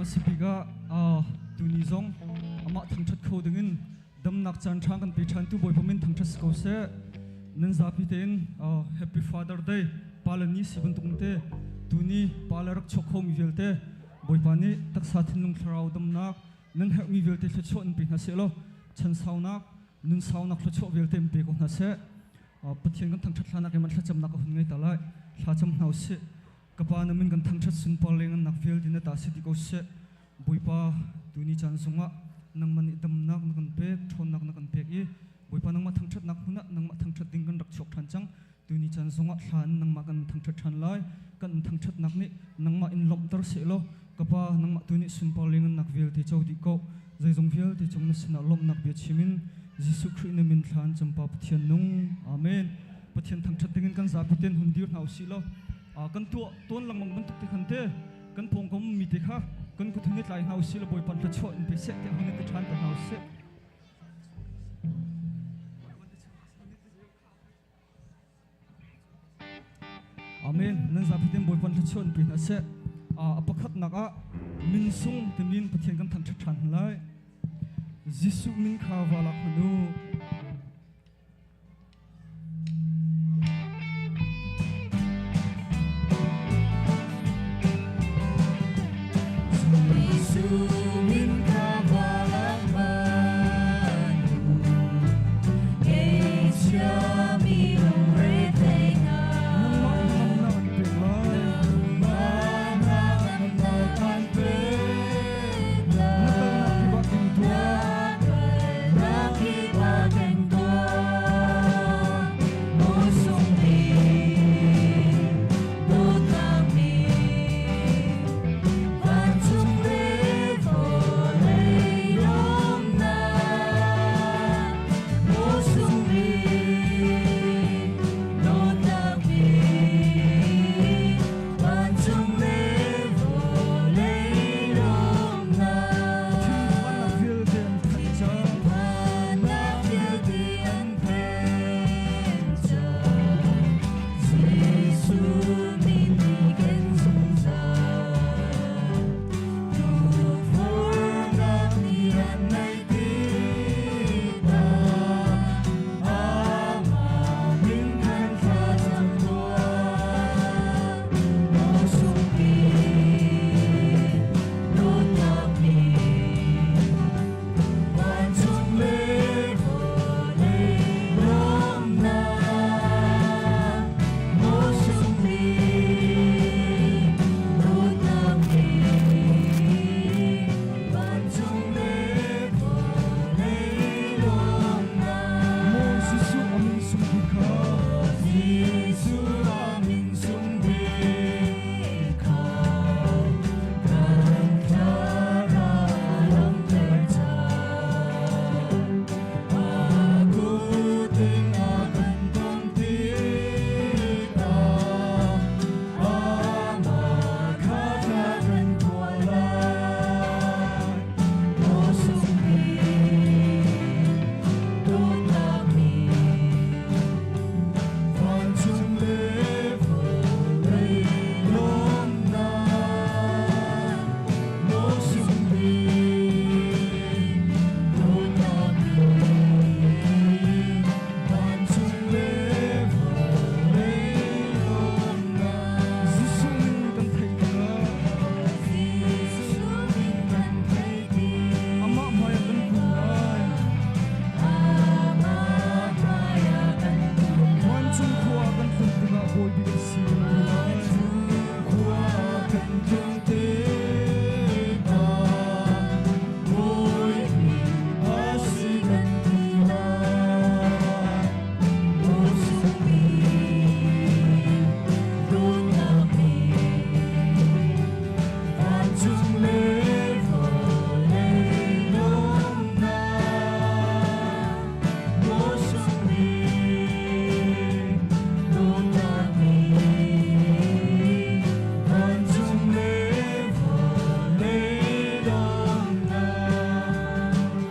Hmasabik ah tuni zong amah thangṭhat kho dingin damnak caan ṭha kan pe ṭhan tu Bawipa min thangṭhat si ko seh. Nan zapi tein Happy Father Day pale ni si bantuk te tuni pale rak chuak khomi vialte Bawipa nih taksa thinlung thlarau damnak nan herhmi vialte thluachuah in pe hna seh law chan saunak nun saunak thluachuah vialte in pe ko hna seh. Pathian kan thangṭhat hlanak i man thlacamnak a hun ngei ta lai. Thlacam hna usih. Ka pa na min kan thangṭhat sunpar lengannak vialte na ta si ti ko seh. Bawipa tuni caan zongah nangmah nih damnak na kan pek, ṭhawnnak na kan pek i Bawipa nangmah thangṭhatnak hmun ah nangmah thangṭhat ding kan rak chuak ṭhan cang. Tuni caan zongah thla in nangmah kan thangṭhat ṭhan lai. Kan thangṭhatnak nih nangmah in lawmhter seh law ka pa nangmah tu nih sunpar lengannak vialte co dih ko. Zeizong vialte cung na sinah lawmhnak bia chim in Jesuh Khrih na min thla in campa Pathian nung. Amen. Pathian thangṭhat dingin kan zapi ten hun dir hna usih law kan tuah tawn lengmang bantuk te khan te kan pawngkam mi te kha kan kut hun i tlai hna usih law Bawipa thluachuah in pe seh tiah hun i ti ṭhan te hna usih. Amen. Nan zapi ten Bawipa thluachuah in pe hna seh. A pakhatnak ah min sung timin Pathian kan thangṭhat ṭhan hna lai. Jesuh min kha valak hmanh u.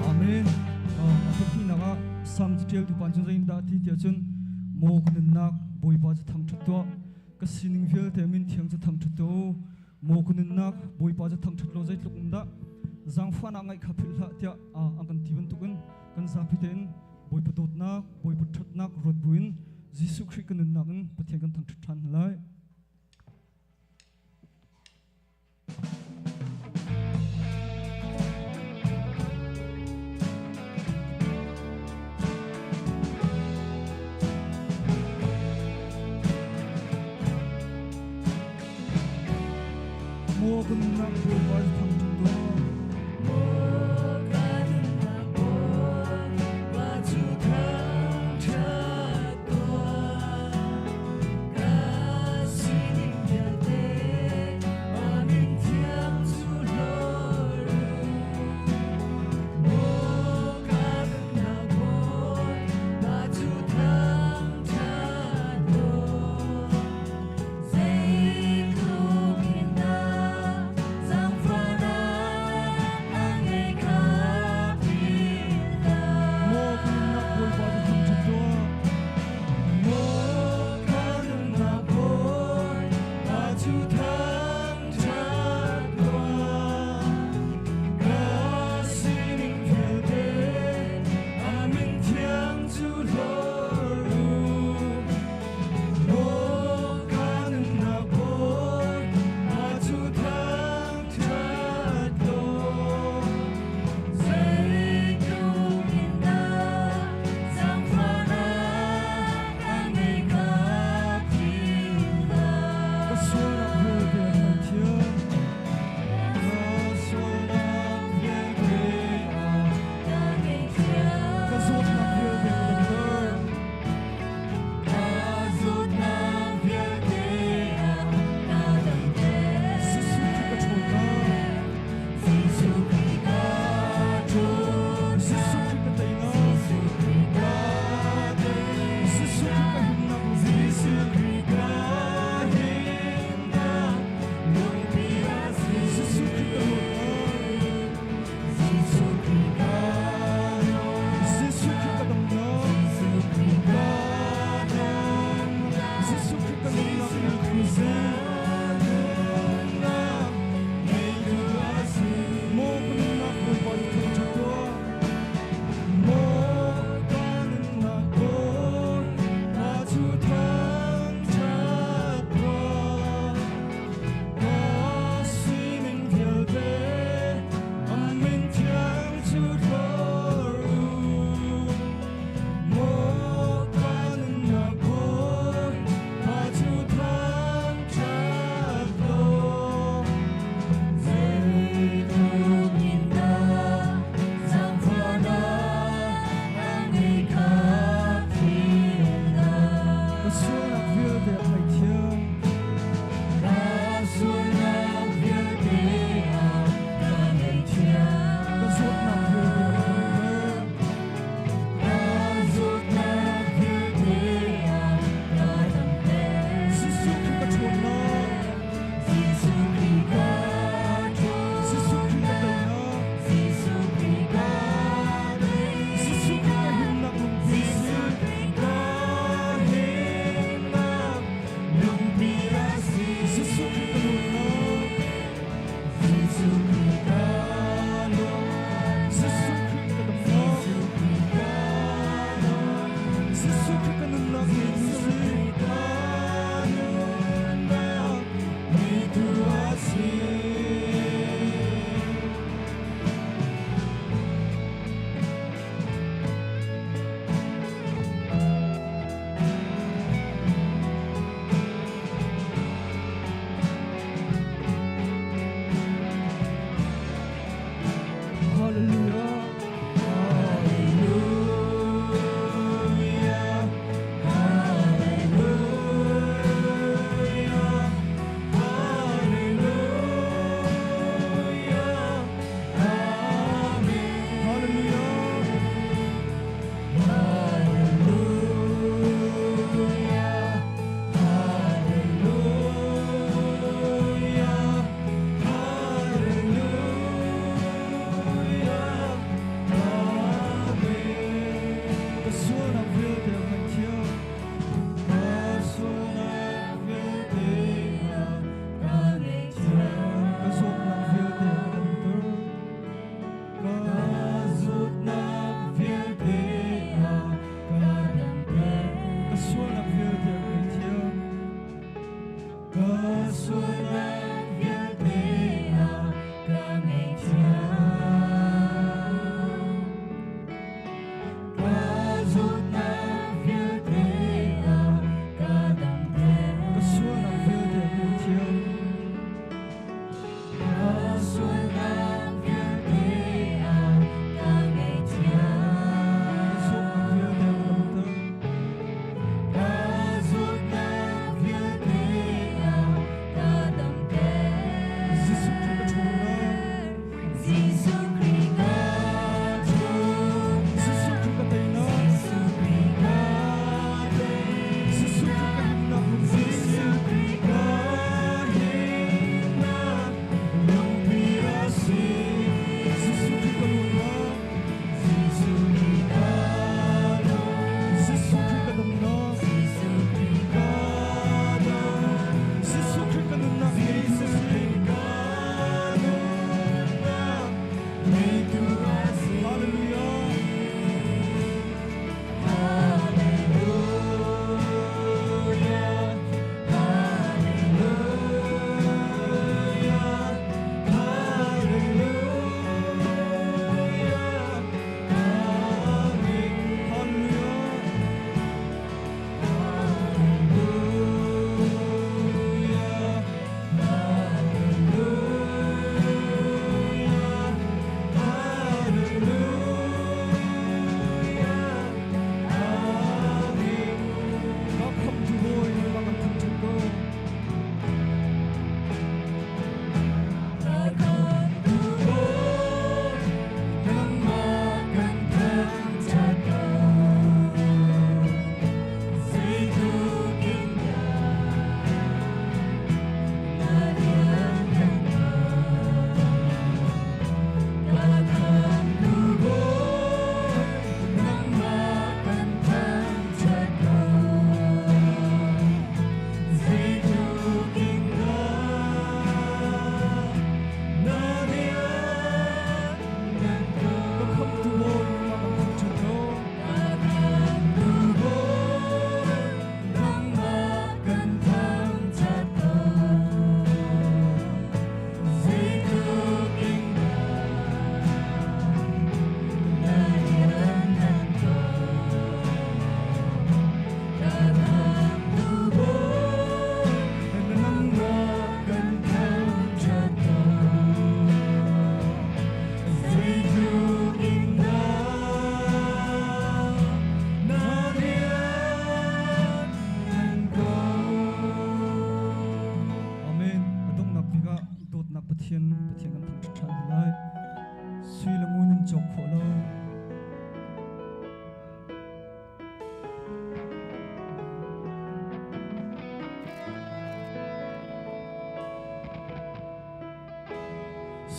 Amen. A pahnihnak ah Salm caṭialtu pa cu zeitindah a ti tiah cun maw ka nunnak Bawipa cu thangṭhat tuah ka sining vialte min thiang cu thangṭhat tuah u. Maw ka nunnak Bawipa cu thangṭhat law zeitluk in dah zaangfahnak ngaih kha philh hlah tiah an kan ti bantukin kan zapi tein Bawipa dawtnak, Bawipa ṭhatnak ruat buin Jesuh Khrih kan nunnak in Pathian kan thangṭhat ṭhan hna lai. Maw kan nunnak Bawipa cu thangṭhat tuah. Maw ka nunnak Bawipa cu thangṭhat tuah. Ka sining vialte mah min thiang cu hlawr u. Maw ka nunnak Bawipa cu thangṭhat tuah. Zeitluk in dah zaangfahnak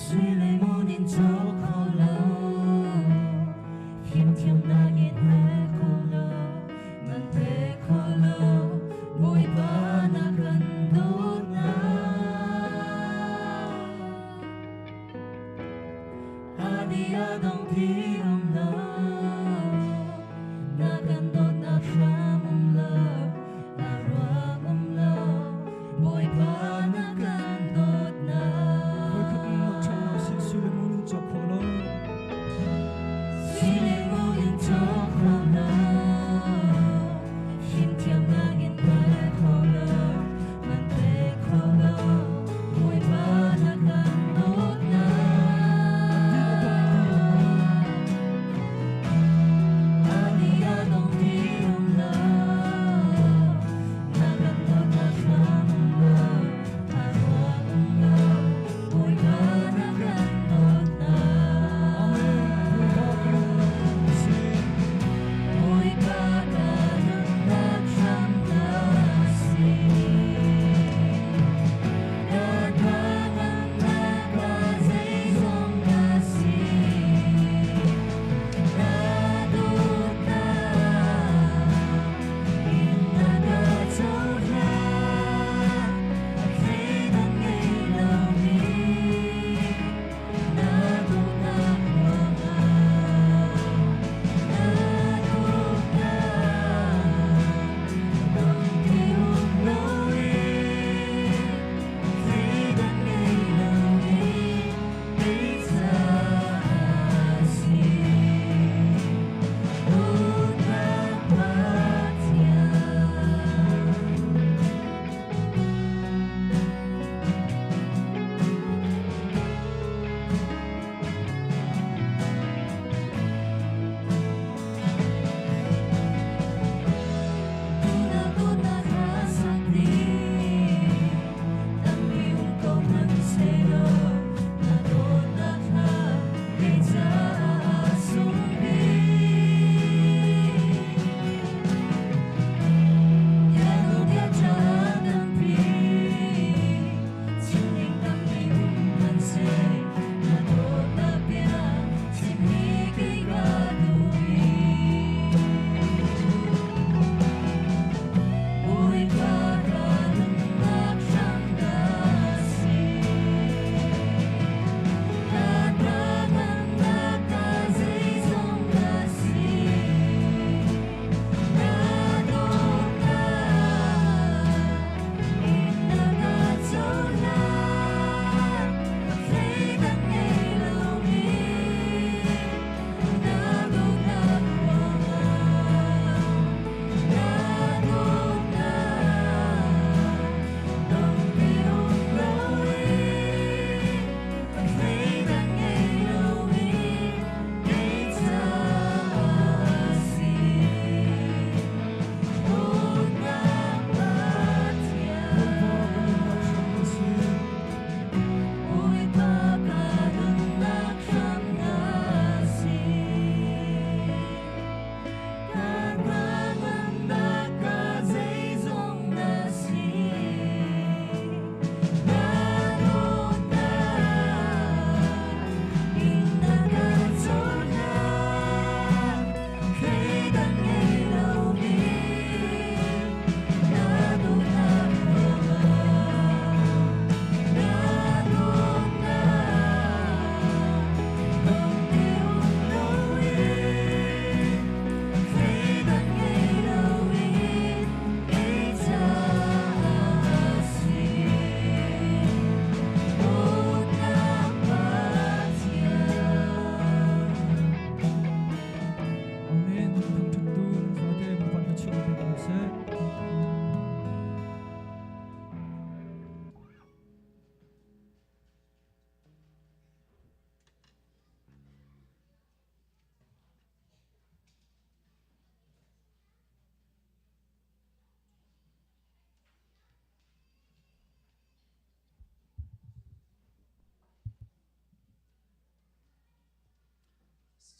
Sui le ngun in cawk kho lo, fimthiamnak in hal kho lo, man pe kho lo, Bawipa na kan dawtnak. Adi a dong ti um lo, na kan dawtnak hram um lo, a ruang um lo, Bawipa na kan dawtnak. Voikhat nunnak ṭhatnak sih sui le ngun in cawk khawh lo. Sui le ngun in cawk kho lo, fimthiamnak in hal kho lo, man pe kho lo, Bawipa na kan dawtnak. Adi a dong ti um lo, na kan dawtnak hram um lo, a ruang um lo, Bawipa na kan dawtnak. Amen. Bawipa ka nunnak hram na si. Bawipa ka nunnak hram na si. Na thawnnak ka zeizong na si. Na dawtnak in na ka cohlan, thleidan ngei lomi na dawtnak ruangah. Na dawtnak dong ti um loin, thleidan ngei lomi kei caah si. Dawtnak Pathian. Na dawtnak kha sak ding, tampi um ko hmanhsehlaw, na dawtnak kha kei caah sung bik. Na bia caah tampi, chim ding tampi um hmanhseh, na dawtnak bia chim hi kei ka duh bik. Bawipa ka nunnak hram na si. Na thawnnak ka zeizong na si. Na dawtnak in na ka cohlan, thleidan ngei lomi na dawtnak ruangah. Na dawtnak dong ti um loin, thleidan ngei lomi kei caah si. Dawtnak Bawipa ka nunnak Pathian. hram na si. Bawipa ka nunnak hram na si. Ka nunnak ka zeizong na si. Na dawtnak in na ka cohlan, thleidan ngei lomi na dawtnak ruangah. Na dawtnak dong ti um loin, thleidan ngei loin kei caah si. Dawtnak Pathian. Amen. Thangṭhattu nan zate Bawipa thluachuah pe ko seh.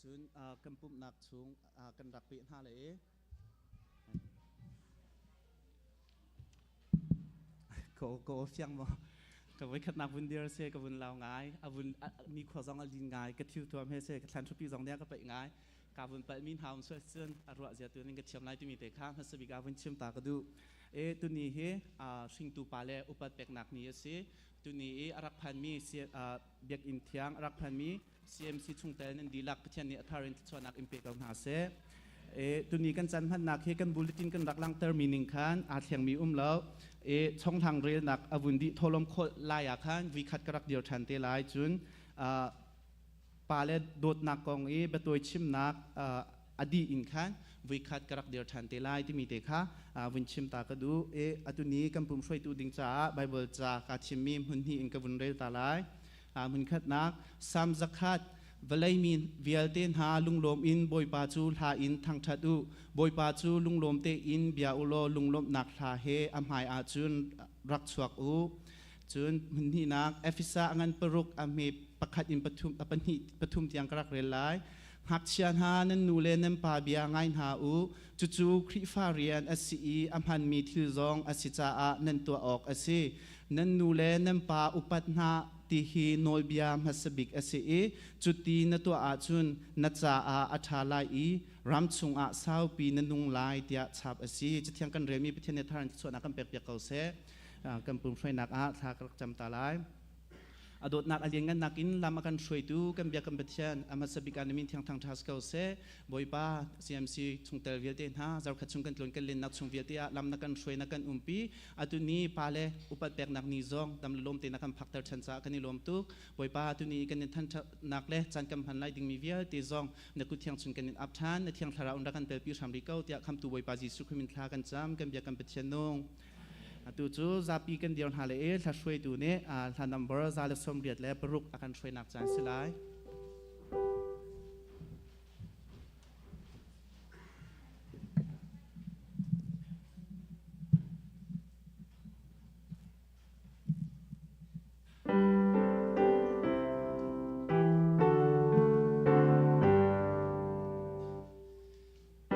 Cun kan pumhnak chung kan rak peh hna le ko ko fiang maw? Ka voikhatnak vun dir se ka vun lau ngai a vun ni khua zong a lin ngai ka thil tuam he se ka thlan thupi zong nia ka paih ngai ka vun palh mi hna um sual cun a ruah zia tu ning ka thiam lai timi te kha hmasa bik ah vun chim ta ka duh. E tuni hi hringtu pa le upat peknak ni a si. Tuni i a rak phanmi biakinn thiang a rak phanmi CMC chungtel nan dihlak Pathian nih a thar in thluachuahnak in pe ko hna seh. E tuni kan caan hmannak hi kan bulletin kan rak langhter mi ning khan aa thlengmi um lo. E chonghlang relnak a vun dih tholom khol lai ah khan vui khat ka rak dir ṭhan te lai. Cun pa le dawtnak kong i biatawi chimnak a dih in khan vui khat ka rak dir ṭhan te lai timi te kha vun chim ta ka duh. E atuni kan pum hruaitu ding caah Bible ca ka chimmi hmun hnih in ka vun rel ta lai. Hmunkhatnak Salm 100. Vawlei mi vialte hna, lunglawm in Bawipa cu hla in thangṭhat u. Bawipa cu lunglawm tein bia u law lunglawmhnak hla he a hmai ah cun rak chuak u. Cun hmunhnihnak Efesa a ngan 6 a hme 1 in 3 2 3 tiang ka rak rel lai. Ngakchia hna, nan nu le nan pa bia ngai hna u. Cucu Khrihfa rian a si i a hmanmi thil zong a si caah nan tuah awk a si. Nan nu le nan pa upat hna ti hi nawlbia hmasa bik a si i cuti na tuah ahcun na caah a ṭha lai i ram chungah saupi na nung lai tiah chap a si. Cathiang kan relmi Pathian nih thar in thluachuahnak kan pekpiak ko seh. Kan pum hruainak ah thla ka rak cam ta lai. A dawtnak a lianngannak in lam a kan hruaitu kan biak kan Pathian, a hmasa bik ah na min thiang thangṭha si ko seh. Bawipa, CMC chungtel vialte hna zarkhat chung kan tlun kan lennak chung vialte ah lam na kan hruai, na kan umpi. Atu ni pa le upat peknak ni zong dam le lawm te na kan phakter ṭhan caah kan i lawm tuk. Bawipa, atu ni kan in thanṭhatnak le caan kan hman lai dingmi vialte zong na kut thiang chung kan in ap ṭhan. Na thiang thlarau in rak kan telpi hram rih ko tiah Khamtu Bawipa Jesuh Khrih min thla kan cam, kan biak kan Pathian nung. Atu cu zapi kan dir hna le i hla hruaitu nih hla number 186 a kan hruainak caan si lai.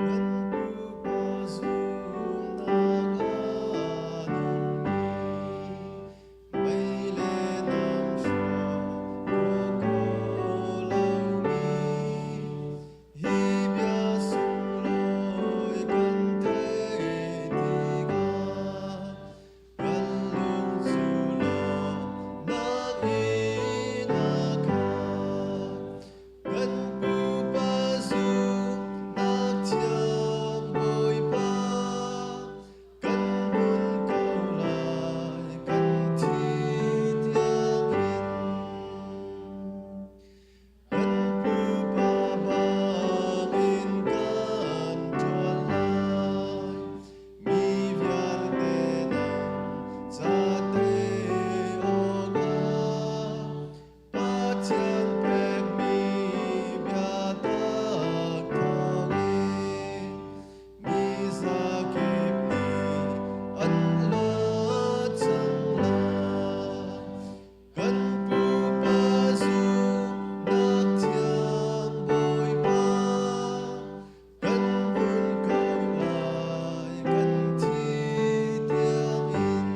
Kan pupa zumnak a nungmi mei le nam hrawh kaw lomi hi bia sunglawi kan theih tikah kan lung cu lawmhnak in a khat. Kan pupa zumnak thiang Bawipa, kan hmun ko lai kan thi tiangin. Kan pupa bangin kan ṭuan lai, mi vialte nang ca te awkah. Pathian pekmi biatak thawngin mi zakip nih an lat cang lai. Kan pupa zumhnak thiang Bawipa, kan hmun ko lai kan thi tiangin.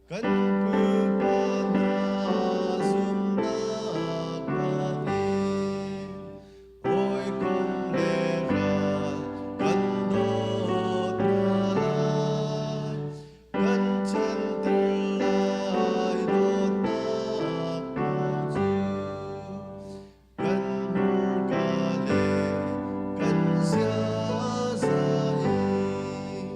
Kan pupa hna zumhnak bangin hawikom le ral kan dawt hna lai. Kan chanter lai dawtnak thawng cu kan hmurka le kan ziaza in.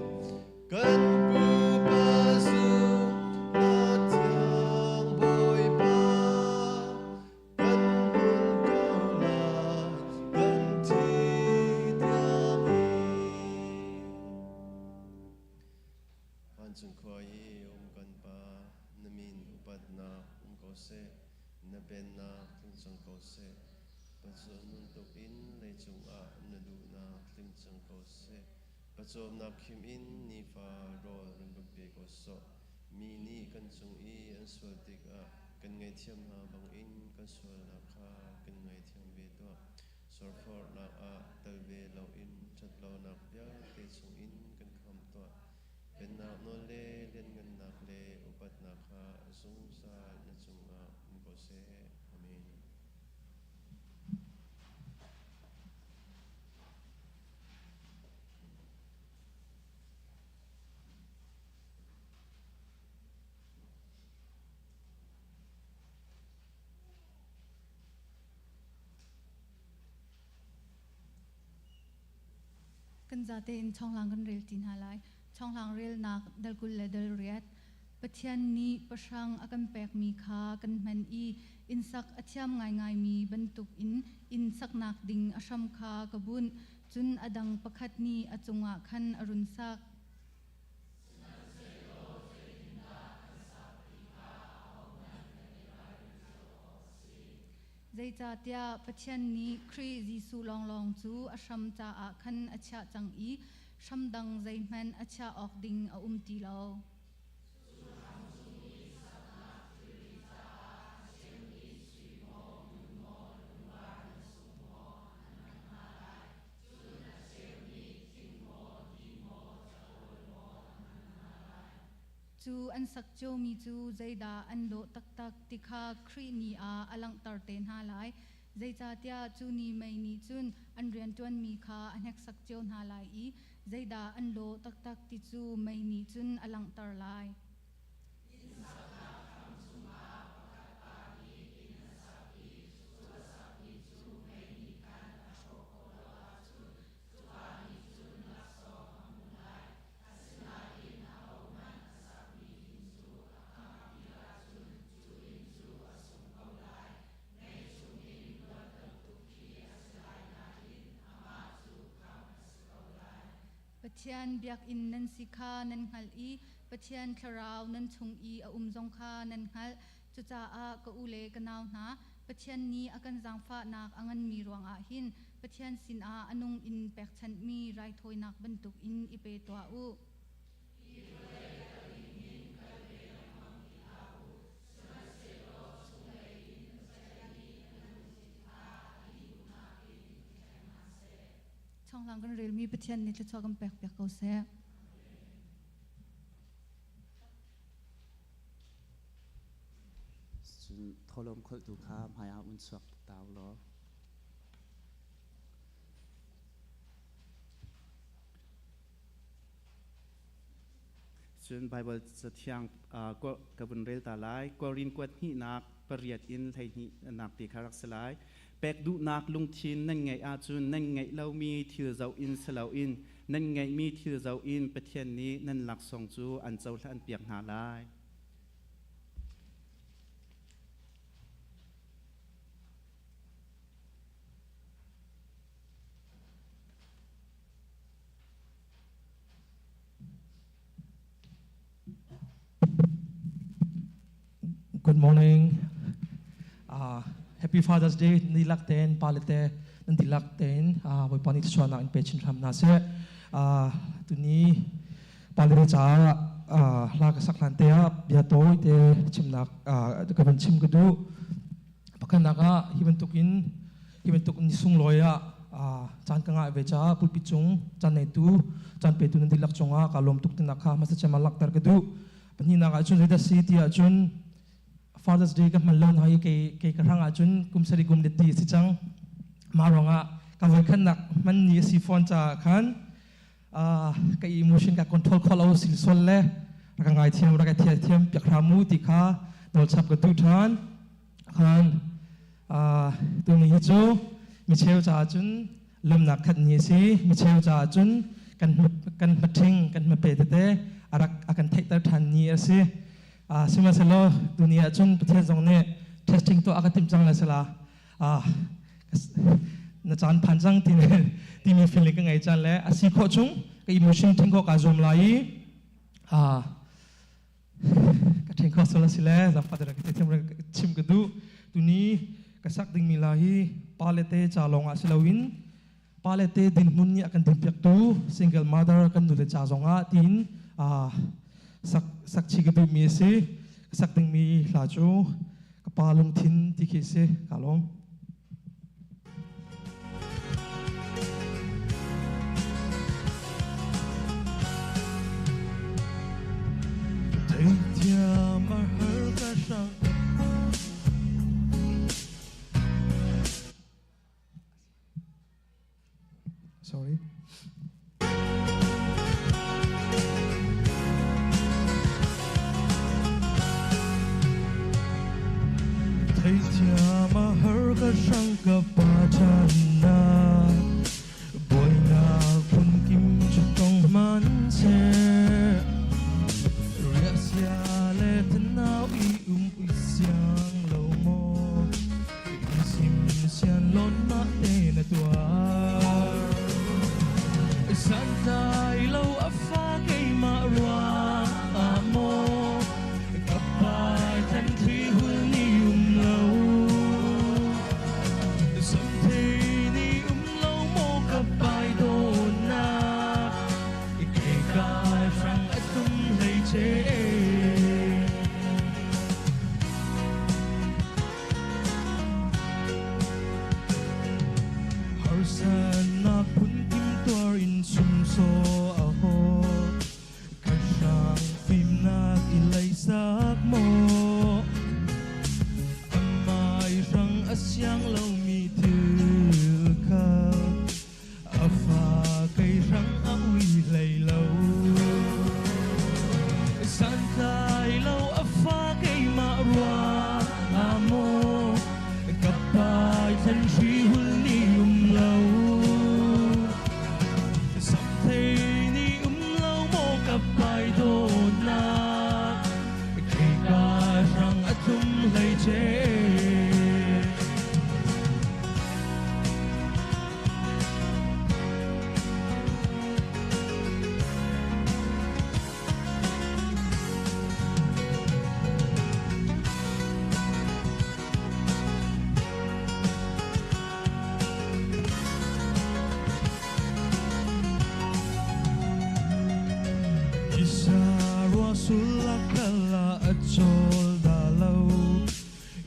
Kan pupa zumhnak thiang Bawipa, kan hmun ko lai kan thi tiangin. Vancung khua i um kan Pa, na min upatnak um ko seh, na pennak tling cang ko seh. Pathian bantukin leicung ah na duhnak tling cang ko seh. Pawcawmnak khim in nifa rawl run kan pe ko sawh. Mi nih kan cung i an sual tikah kan ngaihthiam hna bangin kan sualnak kha kan ngaithiam ve tuah. Surforhnak ah tel ve loin ṭhatlonak vialte chungin kan khamh tuah. Pennak nawl le lianngannak le upatnak kha zungzal na cungah um ko seh. Amen. Kan zate in chawnglang kan rel ti hna lai. Chawnglang relnak dal 20 le dal 8. Pathian nih pahrang a kan pekmi kha kan hman i innsak a thiam ngaingaimi bantuk in inn saknak ding a hram kha ka bunh. Cun a dang pakhat nih a cungah khan a run sak. Zeicahtiah Pathian nih Khrih Jesuh lawnglawng cu a hram caah khan a chiah cang i hram dang zeihmanh a chiah awk ding a um ti lo. Cu an sak ciomi cu zeidah an lawh taktak ti kha Khrih ni ah a langhter te hna lai. Zeicahtiah cu ni mei nih cun an rianṭuanmi kha a hneksak cio hna lai i zeidah an lawh taktak ti cu mei nih cun a langhter lai. Pathian biakinn nan si kha nan hngalh i Pathian Thlarau nan chung i a um zong kha nan hngalh. Cucaah ka u le ka nau hna, Pathian nih a kan zaangfahnak a nganmi ruangah hin Pathian sinah a nung in pekchanhmi raithawinak bantukin i pe tuah u. Chawnglang kan relmi Pathian nih thluachuah kan pek piak ko seh. Cun thawhlawm kholhtu kha hmaiah un chuak ta u law. Cun Baibal Cathiang ka vun rel ta lai. Korin kuat hnihnak pariat in 12 nak ti kha rak si lai. Pek duhnak lungthin nan ngeih ahcun nan ngeih lomi thil zoh in si loin nan ngeihmi thil zoh in Pathian nih nan laksawng cu an cohlan piak hna lai. Good morning. Happy Father's Day. Ni lak ten palete nan dilak ten Bawipa nih thluachuahnak in pe chin hram hna seh. Tuni palete caah hla ka sak hlan te ah bia tawi te chimnak ka van chim ka duh. Pakhatnak ah hi bantukin hi bantuk ni sunglawi ah caan ka ngah ve caah pulpit cung caan neitu caan petu nan dihlak cungah kaa lawm tuk tinak kha hmasa cem ah langhter ka duh. Pahnihnak ah cun zeidah si ti ahcun Father's Day ka hman lo na hi kei ka hrang ahcun kum sarih kum let ti a si cang. Mah ruangah ka voikhatnak hman ni a si fawn caah khan ka emotion ka control khawh lo sil sual le rak ka ngaithiam rak ka thiam piak hram u ti kha nawlchap ka duh ṭhan. Khan tuni hi cu micheu caah cun lawmnak khat ni a si. Micheu caah cun kan kan hmaṭhing kan hmape tete a rak a kan theihter ṭhan ni a si. Sihmanhsehlaw tuni ah cun Pathian zong nih testing tuah a ka timh cang le sila na caan phan cang ti timi feeling ka ngei caan le a si khawh chung ka emotion ṭhing khawh kaa zuam lai i ka ṭhing kho sual a si le zaangfah te ka thiam chim ka duh. Tuni ka sak dingmi la hi pa le te ca lawng ah si loin pa le te dinhmun nih a kan dinpiaktu single mother kan nu le ca zong ah tiin sak sak chi ka duhmi a si. Ka sak dingmi hla cu Ka Pa Lungthin ti khi si. Ka lawm. Sorry. Theithiam a har ka hrang ka pa ṭhan Bawinak phunkim cu tong hmanhseh riahsia le thanau i um ui siang lo maw in sim sian lawn mah te na tuar santlai lo a fa keimah ruang ah maw ka pai than thli hul ni um lo Samthei nih um lo maw ka pai dawtnak i kai hrang a tlum hlei che. Harsatnak phunkim tuar in sumsaw a haw ka hrang fimnak i leisak maw Amai hrang a siang lomi thil kha a fa kei hrang a ui hlei lo. Santlai lo a fa keimah ruang ah maw ka pai thlan hri hul ni um lo. Samthei nih um lo maw ka pai dawtnak Khika hrang a tlum hlei che. Isa ruasulakala a chawl da lo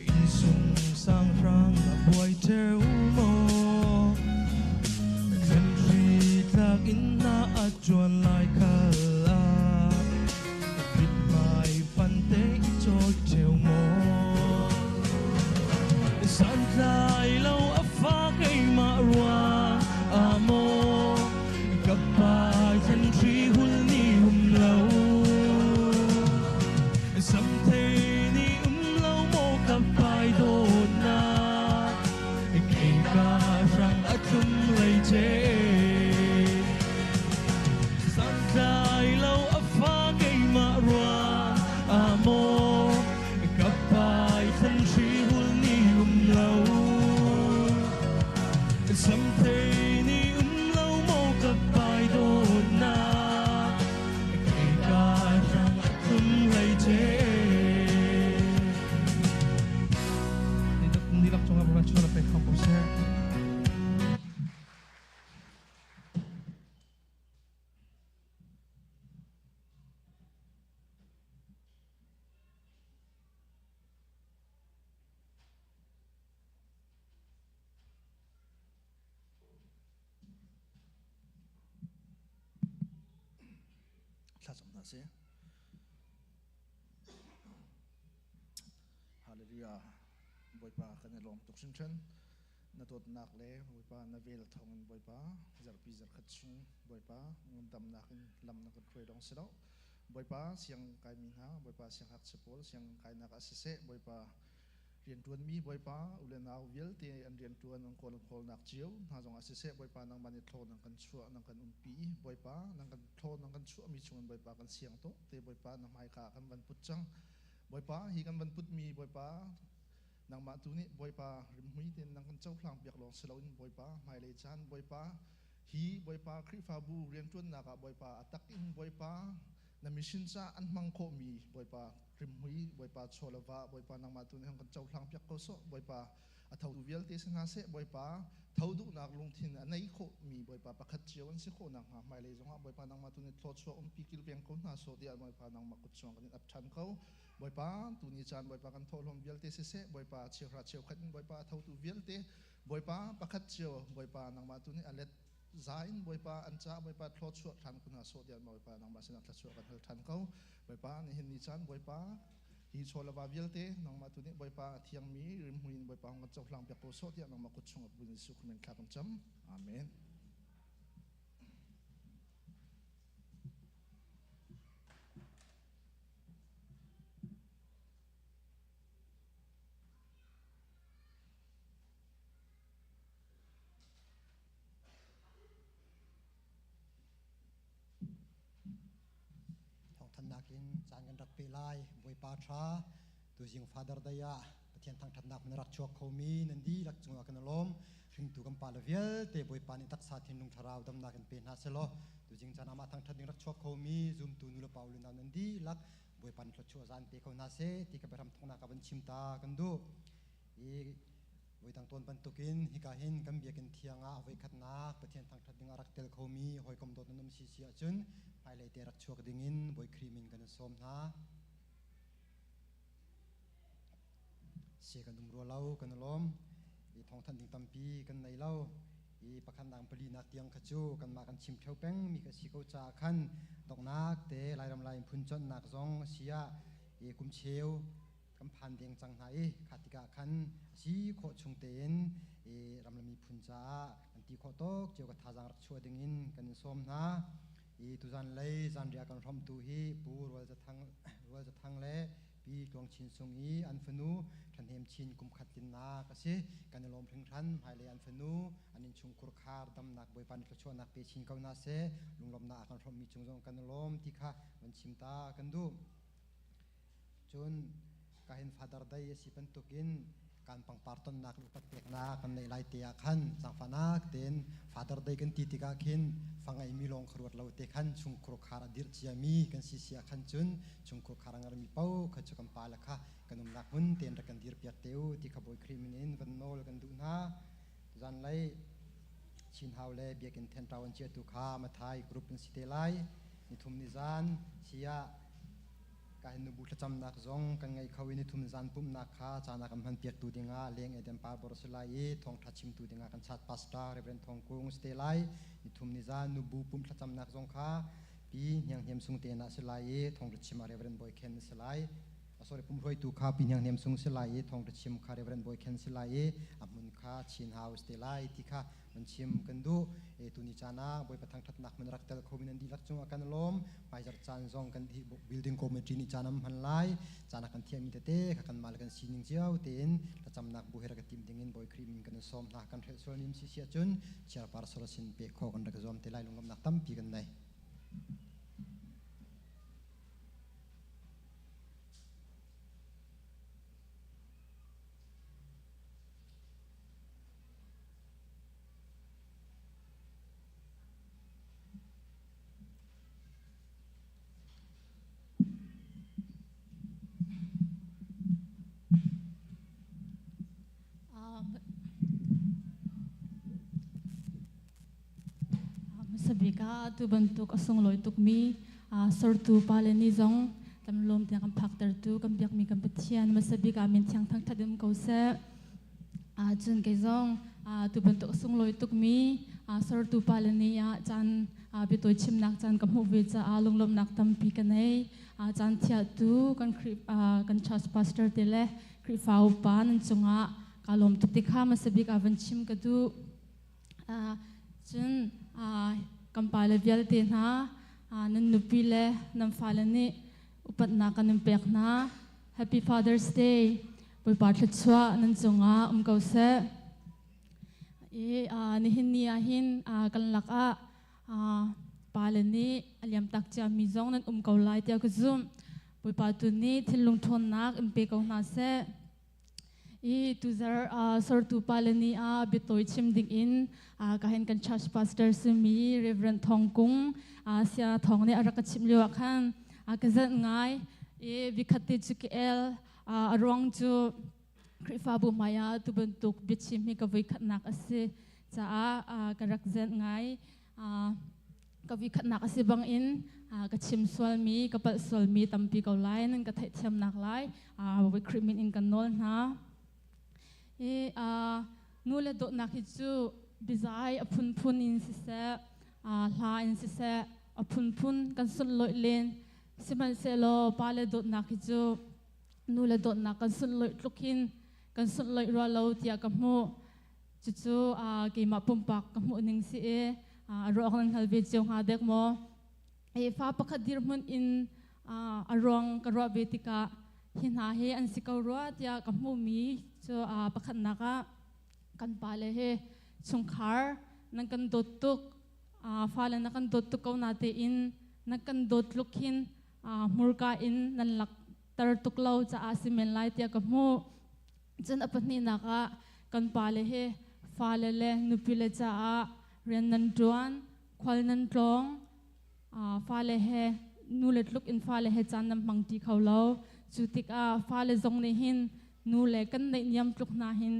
Insung sang hrang a buai theu maw Thlenhri tlak in na a chuan lai khal ah Mithmai pante i chawl theu maw Santlai lo a fa keimah ruang ah maw ka pai thlenhri hul ni um lo Samthei nih um lo maw ka pai dawtnak kei ka hrang a tlum lei che Santlai lo a fa keimah ruang ah maw ka pai thlenhri hul ni um lo Samthei nih um lo maw ka pai dawtnak kei ka hrang a tlum hlei che Nilak cungah Bawipa chuan a pek kho ko seh. Thlacam hna sih. Hallelujah. Bawipa kan i lawm tuk hringhran. Na dawtnak le Bawipa na vel thawngin Bawipa zarhpi zarkhat chung Bawipa ngandamnak in lam na kan hruai lawng si lo. Bawipa siang kaimi hna, Bawipa sianghngakchia pawl siang kainak ah siseh, Bawipa rianṭuanmi Bawipa u le nau vialte an rianṭuan an kawl an kawlnak cio hna zongah siseh Bawipa nangmah nih thlaw nang kan chuah nang kan umpi Bawipa nang kan thlaw nang kan chuahmi chungin Bawipa kan siang to te Bawipa na hmaika kan van put cang Bawipa hi kan van putmi Bawipa nangmah tu nih Bawipa rimhmui tein nang kan cohlang piak lawng si loin Bawipa hmailei caan Bawipa hi Bawipa Khrihfabu rianṭuannak ah Bawipa a tak in Bawipa na mission ca an hmang khawhmi Bawipa rimhmui Bawipa chaw le va Bawipa nangmah tu nih kan cohlang piak ko sawh Bawipa a tho vialte si hna seh Bawipa tho duhnak lungthin a nei khawhmi Bawipa pakhat cio an si khawh nakhnga hmailei zongah Bawipa nangmah tu nih thluachuah umpi kilveng ko hna sawh tiah Bawipa nangmah kut chuang kan in ap ṭhan ko Bawipa tu ni caan Bawipa kan thawhlawm vialte siseh Bawipa cheuhra cheukhat in Bawipa a thotu vialte Bawipa pakhat cio Bawipa nangmah tu nih a let za in Bawipa an ca Bawipa thluachuah ṭhan ko hna sawh tiah Bawipa nangmah sinah thluachuah kan hal ṭhan ko Bawipa nihin ni caan Bawipa hi chaw le va vialte nangmah tu nih Bawipa a thiangmi rimhmui in Bawipa hung kan cohlang piak ko sawh tiah nangmah kut chung ah Jesuh Christ min thla kan cam. Amen. Thlacamnak in caan kan rak pe lai. Bawipa ṭha, tuzing Father Day ah Pathian thangṭhatnak hmun a rak chuak khomi nan dihlak cungah kan i lawm. Hringtu kan pale vialte Bawipa nih taksa thinlung thlarau damnak in pe hna sehlaw tuzing caan amah thangṭhat ding rak chuak khomi zumtu nu le pa u le nau nan dihlak Bawipa nih thluachuah zan pe ko hna seh ti ka biahram thawknak ah van chim ta kan duh. I Voidang tawn bantukin hika hin kan biakinn thiang ah voikhatnak Pathian thangṭhat ding a rak tel khomi hawikom dawt nan um si si ahcun hmailei te rak chuak dingin Bawi Khrih min kan in sawm hna. Si kan um rua lo kan i lawm. I thawngthanh ding tampi kan nei lo. I pakhatnak palinak tiang kha cu kanmah kan chim ṭheo peng mi ka si ko caah khan donghnak te Lairam Lai phun cawnnak zong a si ah i kum cheu kan phan deng cang hna i kha tikah khan a si khawh chung tein i ram le miphun caah kan ti khawh tawk cio ka thazaang rak chuah dingin kan in sawm hna. I tuzan lei zanriah kan hrawmtu hi Pu Rual Za Thang Rual Za Thang le Pi Tluang Chin Sung i an fanu Ṭhahnem Chin kum khat tlinnak a si. Kan i lawm hringhran. Hmailei an fanu an innchungkhur khar damnak Bawipa nih thluachuahnak pe chin ko hna seh. Lunglawmhnak a kan hrawmhmi cung zong kan i lawm ti kha van chim ta kan duh. Cun kahin Father Day a si bantukin kan pangpar tonnak le upat peknak kan neih lai te ah khan zaangfahnak tein Father Day kan ti tikah khin fa ngeimi lawng kha ruat lo te khan chungkhur khar a dirh ciami kan si si ah khan cun chungkhur khar a ngarmi paoh kha cu kan pale kha kan umnak hmun tein rak kan dirpiak te u ti kha Bawi Khrih min in van nawl kan duh hna. Zanlei Chin Hau le Biakinn Thenṭau an chiatu kha Mathai group an si te lai. Nithum ni zan sia ka hin nubu thlacamnak zong kan ngei kho i nithum zan pumhnak kha caan ah kan hmanpiaktu dingah leng Eden par bor si lai i thawngṭha chimtu dingah kan chat pastor Reverend Thawng Kung si te lai. Nithum ni zan nubu pumh thlacamnak zong kha pi hniang hniam sung te na si lai i thawngṭha chim ah Reverend Bawi Khen si lai. Sorry pumhruaitu kha pi hniang hniam sung si lai i thawngṭha chim kha Reverend Bawi Khen si lai i a hmun kha Chin House te lai ti kha an chim kan duh. E tuni caan ah Bawipa thangṭhatnak hmun rak tel kho mi nan dihlak cungah kan lawm. Hmaizarh caan zong kan building committee nih caan an hman lai. Caan ah kan thiammi tete kha kanmah le kan sining cio tein thlacamnak bu he rak i tim dingin Bawi Khrih min kan in sawm hna. Kan hrelh sual nim si si ahcun chiarpar sorosin pek khawh kan rak i zuam te lai lunglawmhnak tampi kan nei. Hmasa bik ah tu bantuk a sunglawi tukmi sertu pale ni zong kan lawm tiang kan phaktertu kan biakmi kan Pathian hmasa bik ah min thiang thangthat um ko seh. Cun kei zong tu bantuk a sunglawi tukmi sertu pale ni ah caan biatawi chimnak caan ka hmuh ve caah lunglawmhnak tampi ka nei. Caan thiahtu kan kan church pastor te le Khrihfa upa nan cungah ka lawm tuk ti kha hmasa bik ah van chim ka duh. Cun kan pale vialte hna nan nupi le nan fale nih upatnak kan in pek hna. Happy Father's Day. Bawipa thluachuah nan cungah um ko seh. I nihin ni ah hin kan lakah pale nih a liam tak ciami zong nan um ko lai tiah ka zumh. Bawipa tu nih thinlung ṭhawnnak in pe ko hna seh. I tuzar sortu pale ni ah biatawi chim ding in ka hen kan church pastor simi Reverend Thong Kung sia thong nih a rak ka chim lio ah khan ka zanh ngai i vikhat te cu ka el a ruang cu Khrihfabu hmai ah tu bantuk biachim hi ka voikhatnak a si caah ka rak zenh ngai. Ka voikhatnak a si bangin ka chim sualmi, ka palh sualmi tampi ko lai, nan ka theihthiamnak lai. Bawi Khrih min in kan nawl hna. Hi nu le dawtnak hi cu bizai a phunphun in siseh, hla in siseh, a phunphun kan sunlawih len. Sihmanhsehlaw pa le dawtnak hi cu nu le dawtnak kan sunlawih tluk hin kan sunlawih rua lo tiah ka hmuh. Cucu keimah pumpak ka hmuh ning si i a ruak nan hngal ve cio hnga dek maw? I fa pakhat dirhmun in a ruang ka ruah ve tikah hi hna hi an si ko rua tiah ka hmuhmi cu pakhatnak ah kan pale he chungkhar nan kan dawt tuk fale na kan dawt tuk ko na tein na kan dawt tluk hin Hmurka in nan lakter tuk lo caah si men lai tiah ka hmuh. Cun a pahnihnak ah kan pale hi fale le nupile caah rian nan ṭuan, khual nan tlawng, fale he nu le tluk in fale he caan nan hmang ṭi kho lo. Cu tikah fale zong nih hin nu le kan naihniam tluk hna hin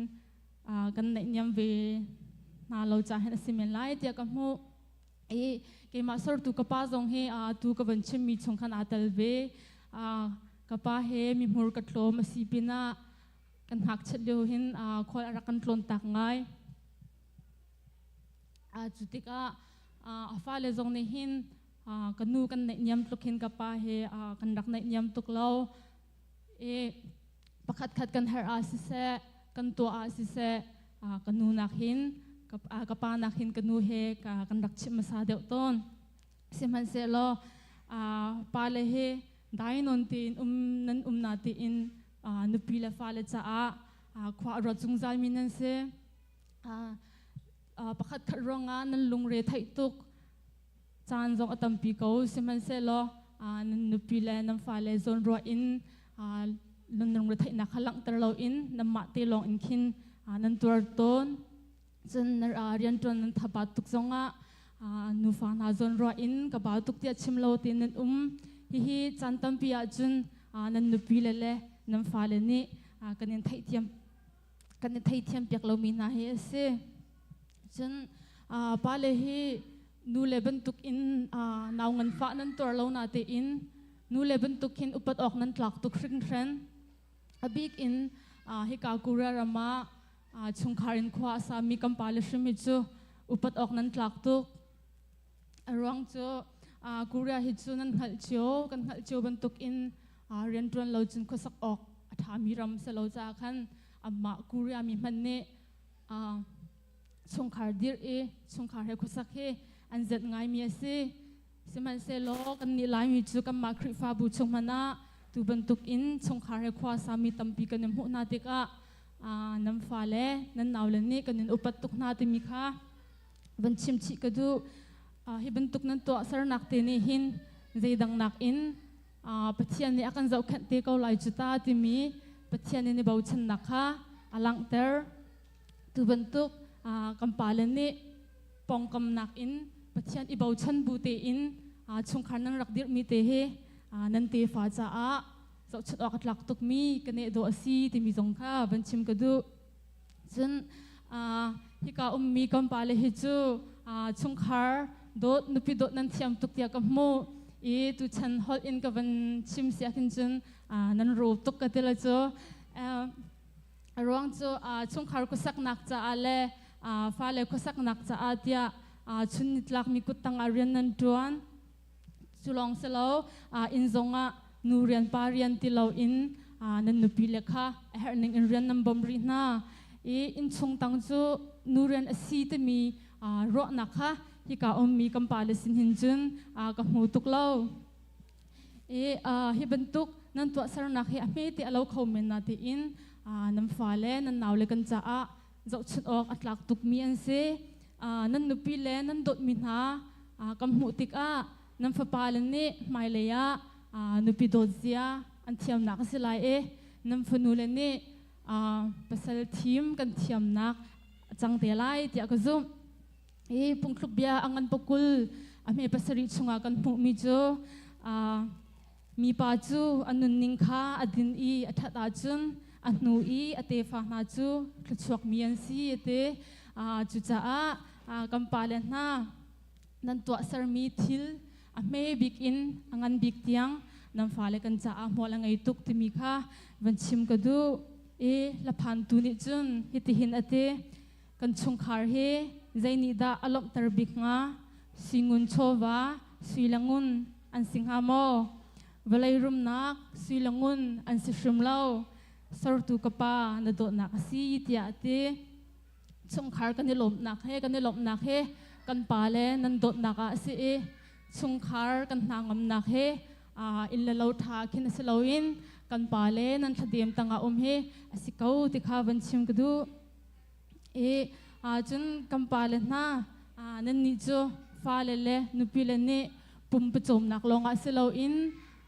kan naihniam ve hna lo caah hin a si men lai tiah ka hmuh. I keimah sertu ka pa zong hi tu ka van chimmi chung khan aa tel ve. Ka pa he mihmur ka tlawm a si pinah kan ngakchiat lio hin khual a rak kan tlawn tak ngai. Cu tikah a fale zong nih hin ka nu kan naihniam tluk hin ka pa he kan rak naihniam tuk lo. I pakhat khat kan herh ah siseh, kan tuah ah siseh, ka nu nak hin ka pa nak hin ka nu he kan rak chimh hmasa deuh tawn. Sihmanhsehlaw pale hi dai nawn tein um nan um na tiin nupi le fale caah khua a ruat zungzal mi nan si. Pakhat khat ruangah nan lungre theih tuk caan zong a tampi ko. Sihmanhsehlaw nan nupi le nan fale zawnruah in nan lungretheihnak kha langhter loin nanmah te lawng in khin nan tuar tawn. Cun rianṭuan nan thabat tuk zongah nufa hna zawnruah in ka bau tuk tiah chim lo tein nan um. Hihi caan tampi ahcun nan nupi le le nan fale nih kan in theihthiam kan i theithiam piak lomi hna hi a si. Cun pale hi nule bantuk in nau nganfah nan tuar lo na tein nule bantuk hin upat awk nan tlak tuk hringhran. A bik in hika Korea ram ah chungkhar in khua a sami kan pale hrim hi cu upat awk nan tlak tuk. A ruang cu Korea hi cu nan hngalh cio, kan hngalh cio bantuk in rianṭuan lo cun khuasak awk a ṭhami ram si lo caah khan amah Korea mi hmanh nih chungkhar dirh i chungkhar he khuasak hi an zenh ngaimi a si. Sihmanhsehlaw kannih Laimi cu kanmah Khrihfabu chung hmanh ah tu bantuk in chungkhar he khua sami tampi kan i hmuh hna tikah nan fale nan naule nih kan in upat tuk hna timi kha van chim chih ka duh. Hi bantuk nan tuah sernak te nih hin zeidang nakin Pathian nih a kan zohkhenh te ko lai cu ta timi Pathian in i bochannak kha a langhter. Tu bantuk kan pale nih pawngkamnak in Pathian i bochan bu tein chungkhar nan rak dirhmi te hi nan tefa caah zohchunh awk a tlak tukmi ka neh dawh a si timi zong kha van chim ka duh. Cun hika ummi kan pale hi cu chungkhar dawt nupi dawt nan thiam tuk tiah ka hmuh i tuchan holh in ka van chim si ahkhin cun nan ro tuk ka ti la cu. A ruang cu chungkhar khuasaknak caah le fale khuasaknak caah tiah chun nitlak mi kuttang ah rian nan ṭuan. Cu lawng si lo, inn zongah nu rian pa rian ti loin nan nupi le kha a herh ning in rian nan bawmh rih hna. I innchung tang cu nu rian a si timi ruahnak kha hika ummi kan pale sin hin cun ka hmu tuk lo. I hi bantuk nan tuahsernak hi a hmete a lo kho men na tiin nan fale nan naule kan caah zohchunh awk a tlak tukmi an si. Nan nupi le nan dawtmi hna kan hmuh tikah nan fapale nih hmailei ah nupi dawt zia an thiamnak a si lai i nan fanule nih pasal thim kan thiamnak a cang te lai tiah ka zumh. Hi phungthluk bia a ngan pakul a hme pasarih chungah kan hmuhmi cu mipa cu a nunning kha a din i a ṭhat ahcun a hnu i a tefa hna cu thluachuakmi an si a ti. Cucaah kan pale hna nan tuahsermi thil a hme bik in a ngan bik tiang nan fale kan caah hmual a ngei tuk timi kha van chim ka duh. I hlaphantu nih cun hitihin a ti. Kan chungkhar hi zeinihdah a lawmhter bik hnga? Suingun chawva, sui le ngun an si hnga maw? Vawlei rumnak sui le ngun an si hrim lo. Sertu ka pa na dawtnak a si tiah a ti. Chungkhar kan i lawmhnak he kan i lawmhnak he kan pa le nan dawtnak ah a si i chungkhar kan hna ngamnak he inn le lo ṭha khin a si loin kan pa le nan thladem tangah um hi a si ko ti kha van chim ka duh. I cun kan pale hna nannih cu fale le nupile nih pum pawcawmnak lawngah si loin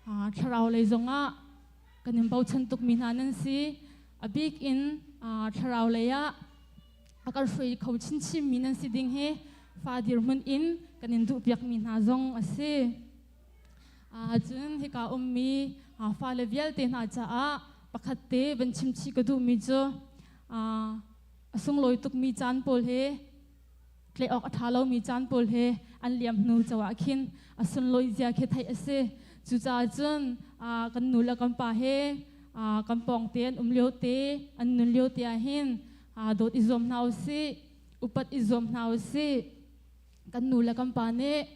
Thlarau lei zongah kan in bochan tukmi hna nan si. A bik in thlarau lei ah a kan hruai kho chinchinmi nan si ding hi fa dirhmun in kan in duhpiakmi hna zong a si. Cun hika ummi fale vialte hna caah pakhat te van chimchih ka duhmi cu a sunglawi tukmi caan pawl hi tlaih awk a ṭha lomi caan pawl he an liam hnu cho ah khin a sunlawi zia khi theih a si. Cucaah cun kan nu le kan pa he kan pawng te an um lio te, an nun lio te ah hin dawt i zuam hna usih, upat i zuam hna usih. Kan nu le kan pa nih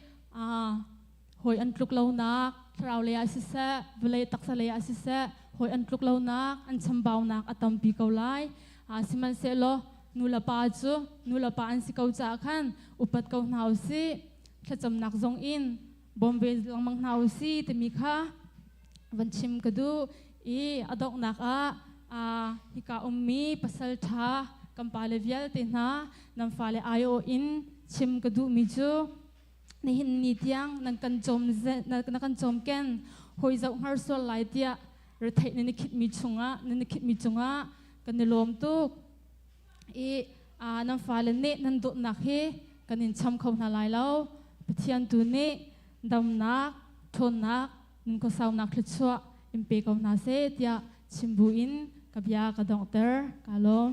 hawi an tluk lonak, thlarau lei ah siseh, vawlei taksa lei ah siseh, hawi an tluk lonak, an chambaunak a tampi ko lai. Sihmanhsehlaw nu le pa cu nu le pa an si ko caah khan upat ko hna usih, thlacamnak zong in bawm ve lengmang hna usih timi kha van chim ka duh i a donghnak ah hika ummi pasal ṭha kan pale vialte hna nan fale aiawh in chim ka duhmi cu nihin ni tiang nan kan cawm na kan cawmken hawi zoh hngar sual lai tiah retheih nan i khitmi chungah nan i khitmi cungah kan i lawm tuk i nan fale nih nan dawtnak hi kan in cham kho hna lai lo. Pathian tu nih damnak, ṭhawnnak, nun khuasaunak thluachuah in pe ko hna seh tiah chim bu in ka bia ka donghter. Ka lawm.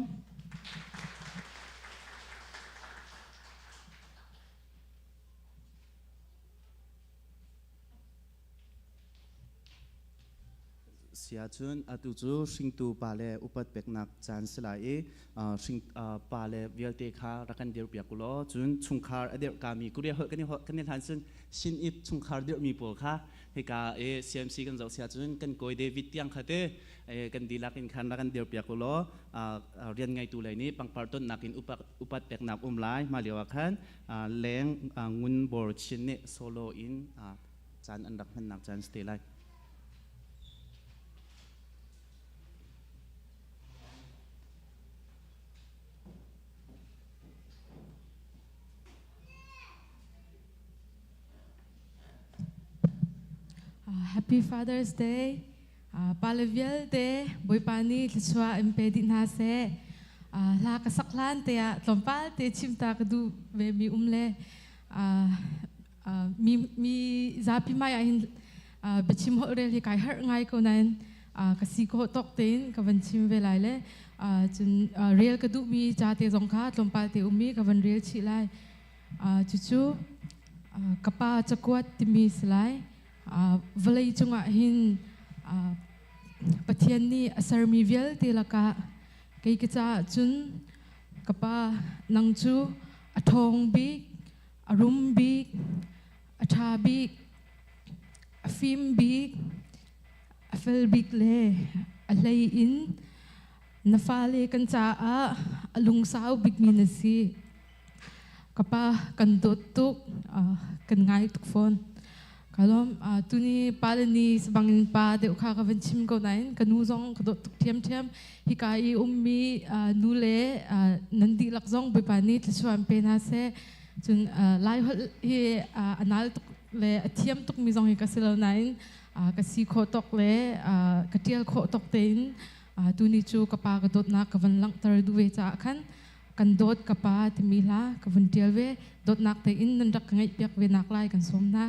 Siahcun atu cu hringtu pale upat peknak caan si lai i hring pale vialte kha rak kan dirpiak u law, cun chungkhar a dirh kami Korea holh kan i holh kan i hlan cun Shin Ip chungkhar dirhmi pawl kha hika i CMC kan zoh siahcun kan kawi David tiang kha te kan dihlak in khan rak kan dirpiak u law, rian ngeitu lei nih pangpar tonnak in upat peknak um lai. Mah lio ah khan leng Ngun Bor Chin nih solo in caan an rak hmannak caan si te lai. Happy Father's Day. Pale vialte Bawipa nih thluachuah in pe dih hna seh. Hla ka sak hlan te ah tlawmpal te chim ta ka duh ve mi um le mi mi zapi mai ah hin biachim holh rel hi kai harh ngai ko nain ka si khawh tawk tein ka van chim ve lai le cun rel ka duhmi ca te zong kha tlawmpal te ummi ka van rel chih lai. Cucu ka pa cakuat timi si lai. Vawlei cungah hin Pathian nih a sermi vialte lakah kei ka caah cun ka pa nang cu a ṭhawng bik, a rum bik, a ṭha bik, a fim bik, a fel bik le a hlei in na fale kan caah a lungsau bikmi na si. Ka pa kan dawt tuk, kan ngai tuk fawn. Ka lawm. Tuni pa le ni bangin pa deuh kha ka van chim ko nain ka nu zong ka dawt tuk ṭhiamṭhiam. Hika i ummi nu le nan dihlak zong Bawipa nih thluachuah in pe hna seh. Cun Lai holh hi a nal tuk le a thiam tukmi zong hi ka si lo nain ka si khawh tawk le ka ṭial khawh tawk tein tuni cu ka pa ka dawtnak ka van langhter duh ve caah khan kan dawt ka pa timi hla ka vun ṭial ve. Dawtnak tein nan rak ka ngaihpiak ve nak lai kan sawm hna.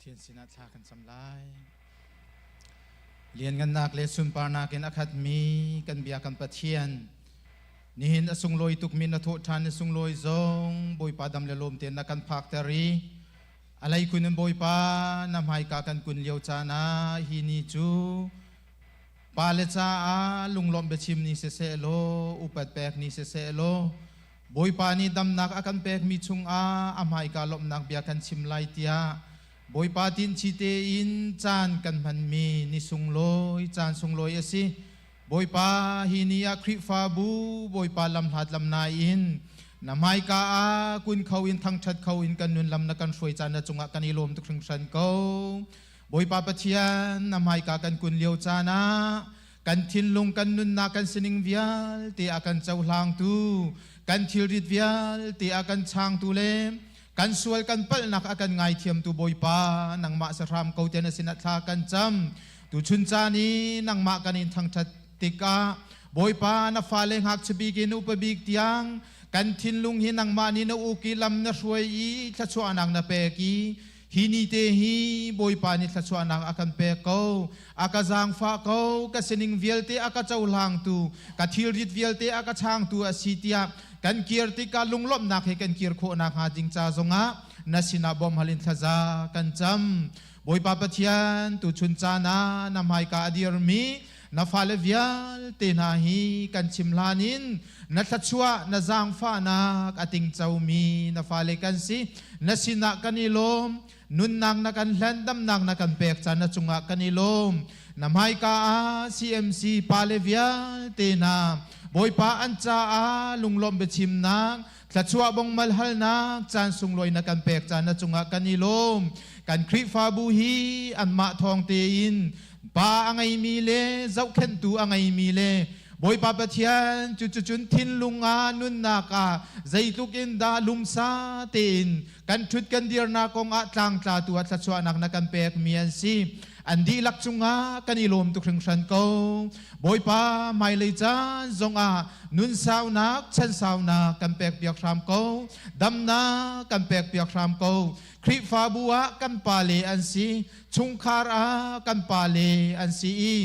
Pathian sinah thla kan cam lai. Lianngannak le sunparnak in a khatmi kan bia kan Pathian, nihin a sunglawi tukmi na thawh ṭhan na sunglawi zong Bawipa dam le lawm tein na kan phakter i a leikun in Bawipa na hmaika kan kun lio caan ah hi ni cu pale caah lunglawmh biachim ni siseh law upat pek ni siseh law Bawipa nih damnak a kan pekmi chungah a hmaika lawmhnak bia kan chim lai tiah Bawipa tinchi tein caan kan hmanmi ni sunglawi caan sunglawi a si. Bawipa hi ni ah Khrihfabu Bawipa lamhlat lamnai in na hmaika ah kun kho in thangṭhat kho in kan nun lam na kan hruai caan na cungah kan i lawm tuk hringhran ko. Bawipa Pathian na hmaika kan kun lio caan ah kan thinlung kan nunnak kan sining vialte a kan cohlangtu kan thilrit vialte a kan changtu le kan sual kan palhnak a kan ngaithiamtu Bawipa nangmah sahram ko te na sinah thla kan cam tuchun caan i nangmah kan in thangṭhat tikah Bawipa na fale ngakchia bik in upa bik tiang kan thinlung hi nangmah nih na uk i lam na hruai i thluachuahnak na pek i Hi ni te hi Bawipa nih thluachuahnak a kan pek ko, a ka zaangfah ko, ka sining vialte a ka cohlangtu, ka thilrit vialte a ka changtu a si tiah kan kir tikah lunglawmhnak he kan kir khawh nakhnga ding ca zongah na sinah bawmhal in thlaza kan cam. Bawipa Pathian, tuchun caan ah na hmaika a dirmi na fale vialte hna hi kan chim hlan in na thluachuah na zaangfahnak a tingcomi na fale kan si na sinah kan i lawm nunnak na kan hlan damnak na kan pek caan na cungah kan i lawm na hmaika ah CMC pale vialte hna Bawipa an caah lunglawmh biachimnak thluachuah bong mal halnak caan sunglawi na kan pek caan na cungah kan i lawm kan Khrihfabu hi anmah thawng tein pa a ngeimi le zohkhenhtu a ngeimi le Bawipa Pathian cucucun thinlung ah nunnak ah zeitluk in dah lumsa tein kan ṭhut kan dirnak kong ah tlangtlatu ah thluachuahnak na kan pekmi an si. An dihlak cungah kan i lawm tuk hringhran ko. Bawipa hmailei caan zongah nun saunak, chan saunak kan pekpiak hram ko. Damnak kan pekpiak hram ko. Khrihfabu ah kan pale an si, chungkhar ah kan pale an si i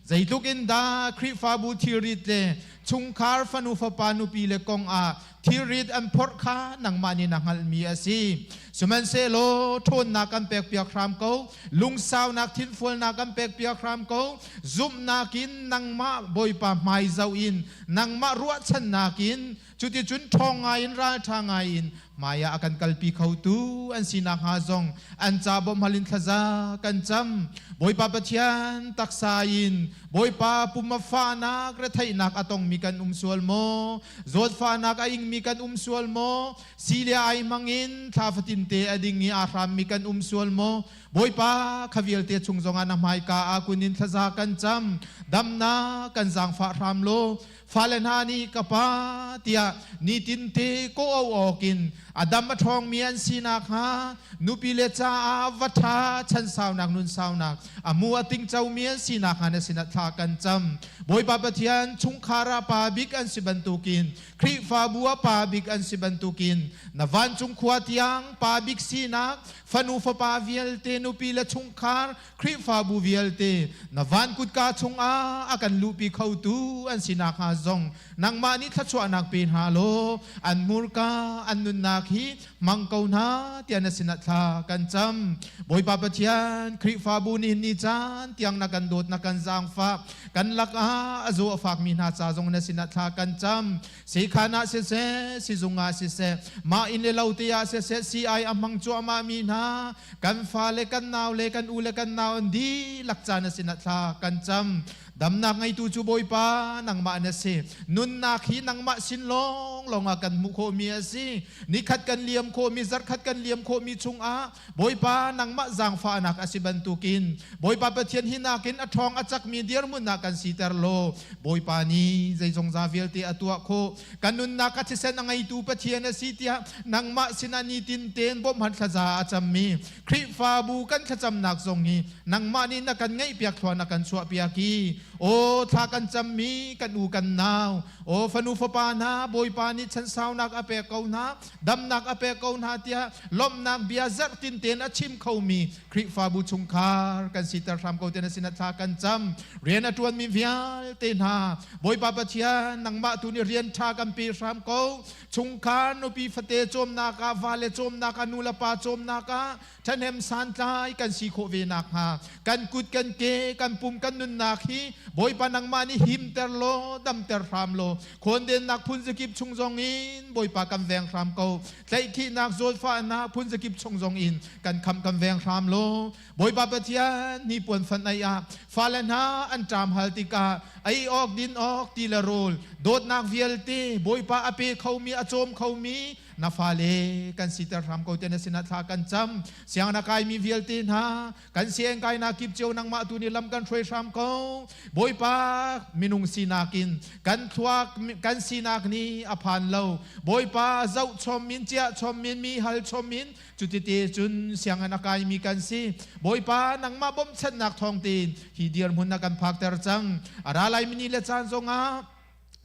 zeitluk in dah Khrihfabu thilrit le chungkhar fanu fapa nupi le kong ah thilrit an phorh kha nangmah nih na hngalhmi a si. Sihmanhsehlaw ṭhawnnak kan pekpiak hram ko, lungsaunak thinfualnak kan pekpiak hram ko, zumhnak in nangmah Bawipa hmai zoh in nangmah ruahchannak in Cuticun ṭhawng ngaiin ralṭha ngaiin hmaiah a kan kalpi khotu an si nakhnga zong an ca bawmhhal in thlaza kan cam. Bawipa Pathian taksa in Bawipa pum a fahnak retheihnak a tongmi kan um sual maw? Zawtfahnak a ingmi kan um sual maw? Si le ai hmangin thla fatinte a ding i aa hrammi kan um sual maw? Bawipa, kha vialte chung zongah na hmaika ah kun in thlaza kan cam. Damnak kan zaangfah hram law Fale hna nih ka pa tiah nitinte kawh awk in a dam a ṭhawngmi an si nakhnga nupile caah va ṭha chansaunak nunsaunak a mu a tingcomi an si nakhnga na sinah thla kan cam. Bawipa Pathian chungkhar ah pa bik an si bantukin Khrihfabu ah pa bik an si bantukin na vancung khua tiang pa bik sinak fanu fapa vialte nupi le chungkhar Khrihfabu vialte na van kutka chungah a kan luhpi khotu an si nakhnga zong nangmah nih thluachuahnak pe hna law an hmurka an nunnak hi hmang ko hna tiah na sinah thla kan cam. Bawipa Pathian, Khrihfabu nihin ni caan tiang na kan dawt na kan zaangfah kan lakah a zaw a fakmi hna ca zong na sinah thla kan cam. Sekhan ah siseh, sizung ah siseh, mah inn le lo te ah siseh, sii-ai a hmang cuahmah mi hna kan fale kan nau le kan u le kan nau an dihlak caan a sinah thla kan cam. Damnak ngeitu cu Bawipa nangmah na si. Nunnak hi nangmah sin lawnglawng ah kan hmuh khawhmi a si. Nikhat kan liam khawhmi, zarkhat kan liam khawhmi chungah Bawipa nangmah zaangfahnak a si bantukin Bawipa Pathian hi nakin a ṭhawng a cakmi dirhmun ah kan siter law Bawipa nih zeizongza vialte a tuah khawh. Kan nunnak a thisen a ngeitu Pathian a si tiah nangmah sinah nitin tein bawmhhan thlaza a cammi Khrihfabu kan thlacamnak zong hi nangmah nih na kan ngaihpiak thlua na kan chuahpiak i Aw thla kan cammi kan u kan nau, aw fanu fapa hna Bawipa nih chansaunak a pek ko hna, damnak a pek ko hna tiah lawmhnak bia zarhtin tein a chim khomi Khrihfabu chungkhar kan siter hram ko tiah na sinah thla kan cam. Rian a ṭuanmi vialte hna Bawipa Pathian nangmah tu nih rian ṭha kan pe hram ko. Chungkhar nupi fate cawmnak ah, vale cawmnak ah, nu le pa cawmnak ah ṭhahnem santlai kan si khawh ve nakhnga kan kut kan ke kan pum kan nunnak hi Bawipa nangmah nih himter law damter hram law khawndennak phun zakip chung zong in Bawipa kan veng hram ko. Tlaihkhihnak zawtfahnak phun zakip chung zong in kan kham kan veng hram law Bawipa Pathian hnipuan fan ai ah fale hna an ṭam hal tikah ei awk din awk ti le rawl dawtnak vialte Bawipa a pe khomi a cawm khomi na fale kan siter hram ko te na sinah thla kan cam. Sianginn a kaimi vialte hna kan sianginn kainak kip cio nangmah tu nih lam kan hruai hram ko. Bawipa minung sinak in kan thluak kan sinak nih a phan lo. Bawipa zoh chom in ciah chom in mi hal chom in Cutite cun sianginn a kaimi kan si. Bawipa nangmah bawmhchanhnak thawng tein hi dirhmun na kan phakter cang. A ra lai ni le caan zongah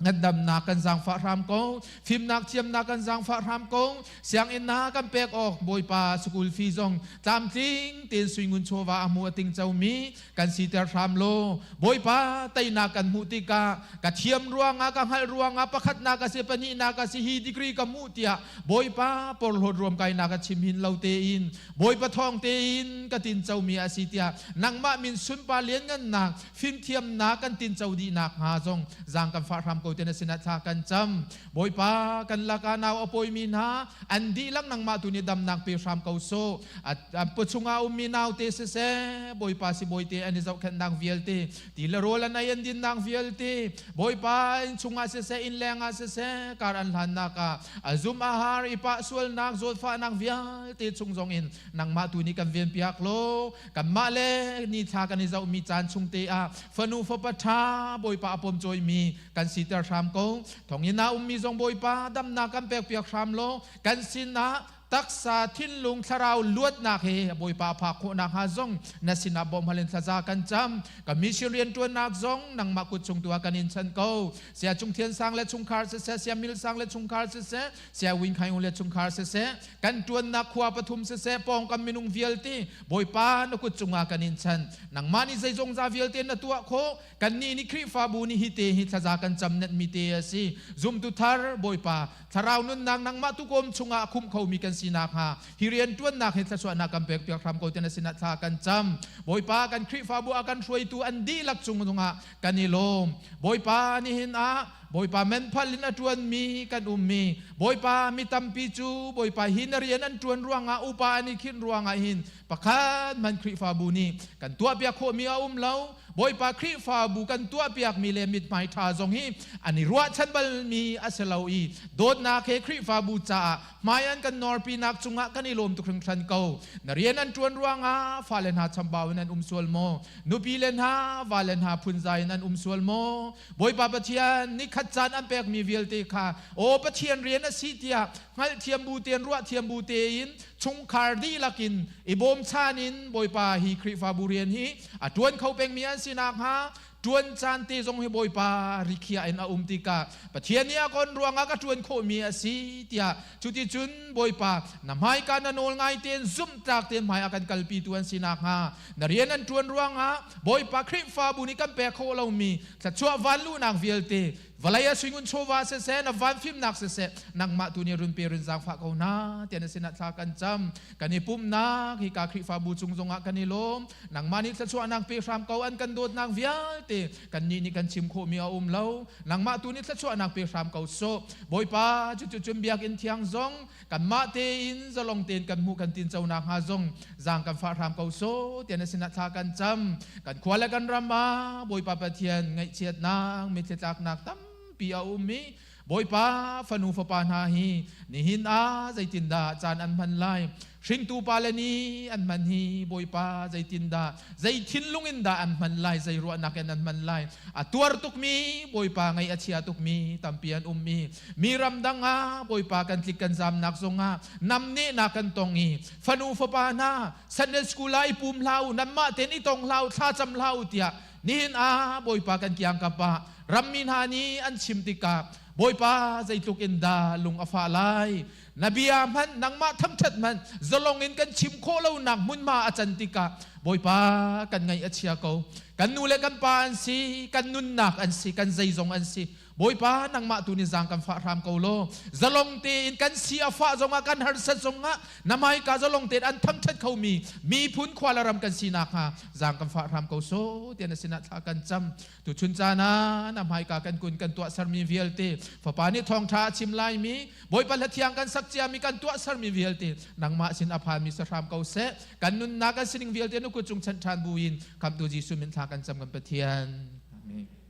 ngandamnak kan zaangfah hram ko, fimnak thiamnak kan zaangfah hram ko, sianginn na kan pek awk Bawipa school fee zong tlamtling tein suingun chawva a hmu a ting comi kan siter hram law Bawipa teinak kan hmuh tikah ka thiam ruangah ka hngalh ruangah pakhatnak a si pahnihnak a si hi degree ka hmuh tiah Bawipa porhlawt ruamkainak a chim hin lo tein Bawipa thawng tein ka tincomi a si tiah nangmah min sunpa lianngannak fimthiamnak kan tinco dihnak hnga zong zaang kan fah hram ko te na sinah thla kan cam. Bawipa kan lakah nau a pawimi hna an dihlak nangmah tu nih damnak pe hram ko sawh. An pawchung ah ummi naute siseh Bawipa sibawi te an i zohkhenhnak vialte ti le rawl an ei an dinnak vialte Bawipa inn chungah siseh inn leng ah siseh kar an hlannak ah a zum a har i pah sualnak zawtfahnak vialte chung zong in nangmah tu nih kan ven piak law kanmah le nithla kan i zohmi caan chung te ah fanu fapa ṭha Bawipa a pom cawimi kan siter hram ko. Thonginn ah ummi zong Bawipa damnak kan pekpiak hram law kan sinah taksa thinlung thlarau luatnak he Bawipa phak khawhnak hnga zong na sinah bawmh halin thlaza kan cam. Kan mission rianṭuannak zong nangmah kut chung tu ah kan in chan ko. Sia Cung Thian Sang le chungkhar siseh, Sia Mil Sang le chungkhar siseh, Sia Wing Khaing le chungkhar siseh, kan ṭuannak khua pathum siseh, pawngkam minung vialte Bawipa na kut cungah kan in chan. Nangmah nih zeizongza vialte na tuah khawh. Kannih nih Khrihfabu nih hi te hi thlaza kan cam netmi te a si. Zumtu thar Bawipa thlarau nunnak nangmah tukawm chungah a khumh khomi kan si nakhnga hi rianṭuannak hi thluachuahnak kan pek piak hram ko tiah na sinah thla kan cam. Bawipa kan Khrihfabu a kan hruaitu an dihlak cung zongah kan i lawm. Bawipa nihin ah Bawipa menphal in a ṭuanmi kan ummi Bawipa mi tampi cu Bawipa hi na rian an ṭuan ruangah upa an i khinh ruangah hin pakhat hmanh Khrihfabu nih kan tuahpiak khawhmi a um lo. Bawipa Khrihfabu kan tuahpiakmi le mithmai ṭha zong hi an i ruahchan balmi a si lo i dawtnak he Khrihfabu caah hmai an kan nawrpinak cungah kan i lawm tuk hringhran ko. Na rian an ṭuan ruangah fale hna chambau in an um sual maw? Nupi le hna, vale hna phunzai in an um sual maw? Bawipa Pathian nikhat caan an pekmi vialte kha aw Pathian rian a si tiah hngalhthiam bu tein ruahthiam bu tein chungkhar dihlak in i bawmchan in Bawipa hi Khrihfabu rian hi a ṭuan kho pengmi an si nakhnga ṭuan caan te zong hi Bawipa rikhiah in a um tikah Pathian nih a kon ruangah ka ṭuan khawhmi a si tiah cuticun Bawipa na hmaika na nawl ngai tein zumhtlak tein hmai a kan kalpitu an si nakhnga na rian an ṭuan ruangah Bawipa Khrihfabu nih kan pek khawh lomi thluachuah vanluhnak vialte vawlei a suingun chawva siseh na van fimnak siseh nangmah tu nih run pe run zaangfah ko hna tiah na sinah thla kan cam. Kan i pumhnak hika Khrihfabu cung zongah kan i lawm. Nangmah nih thluachuahnak pe hram ko. An kan dawtnak vialte kannih nih kan chim khawhmi a um lo. Nangmah tu nih thluachuahnak pe hram ko sawh. Bawipa, cucu biakinn thiang zong kanmah tein zalong tein kan hmuh kan tinco nakhnga zong zaang kan fah hram ko sawh tiah na sinah thla kan cam. Kan khua le kan ram ah Bawipa Pathian ngaihchiatnak mitthli tlaknak tampi a um i Bawipa fanu fapa hna hi nihin ah zeitindah caan an hman lai? Hringtu pale nih an hman hi Bawipa zeitindah zei thinlung in dah an hman lai? Zei ruahnak in an hman lai? A tuar tukmi Bawipa ngaih a chia tukmi tampi an um i mi ramdang ah Bawipa kan tlik kan zamnak zongah namnehnak kan tong i fanu fapa hna Sunday school ah i pum hlah u, nanmah tein i tong hlah u, thlacam hlah u tiah Nihin ah Bawipa kan kiang kap ah rammi hna nih an chim tikah Bawipa zeitluk in dah lung a fah lai. Na bia hmanh nangmah thangṭhat hmanh zalong in kan chim khawh lonak hmunhma a can tikah Bawipa kan ngaih a chia ko. Kan nu le kan pa an si, kan nunnak an si, kan zeizong an si. Bawipa nangmah tu nih zaang kan fah hram ko law zalong tein kan si a fah zongah kan harsat zongah na hmaika zalong tein an thangṭhat khomi miphun khua le ram kan si nakhnga zaang kan fah hram ko so tiah na sinah thla kan cam. Tuchun caan ah na hmaika kan kun kan tuahsermi vialte Fapa nih thawngṭha a chim laimi Bawipa hla thiang kan sak ciami kan tuahsermi vialte nangmah sin a phanmi si hram ko seh. Kan nunnak kan sining vialte na kut cung chanh ṭhan buin Khamhtu Jesuh min thla kan cam kan Pathian. Amen.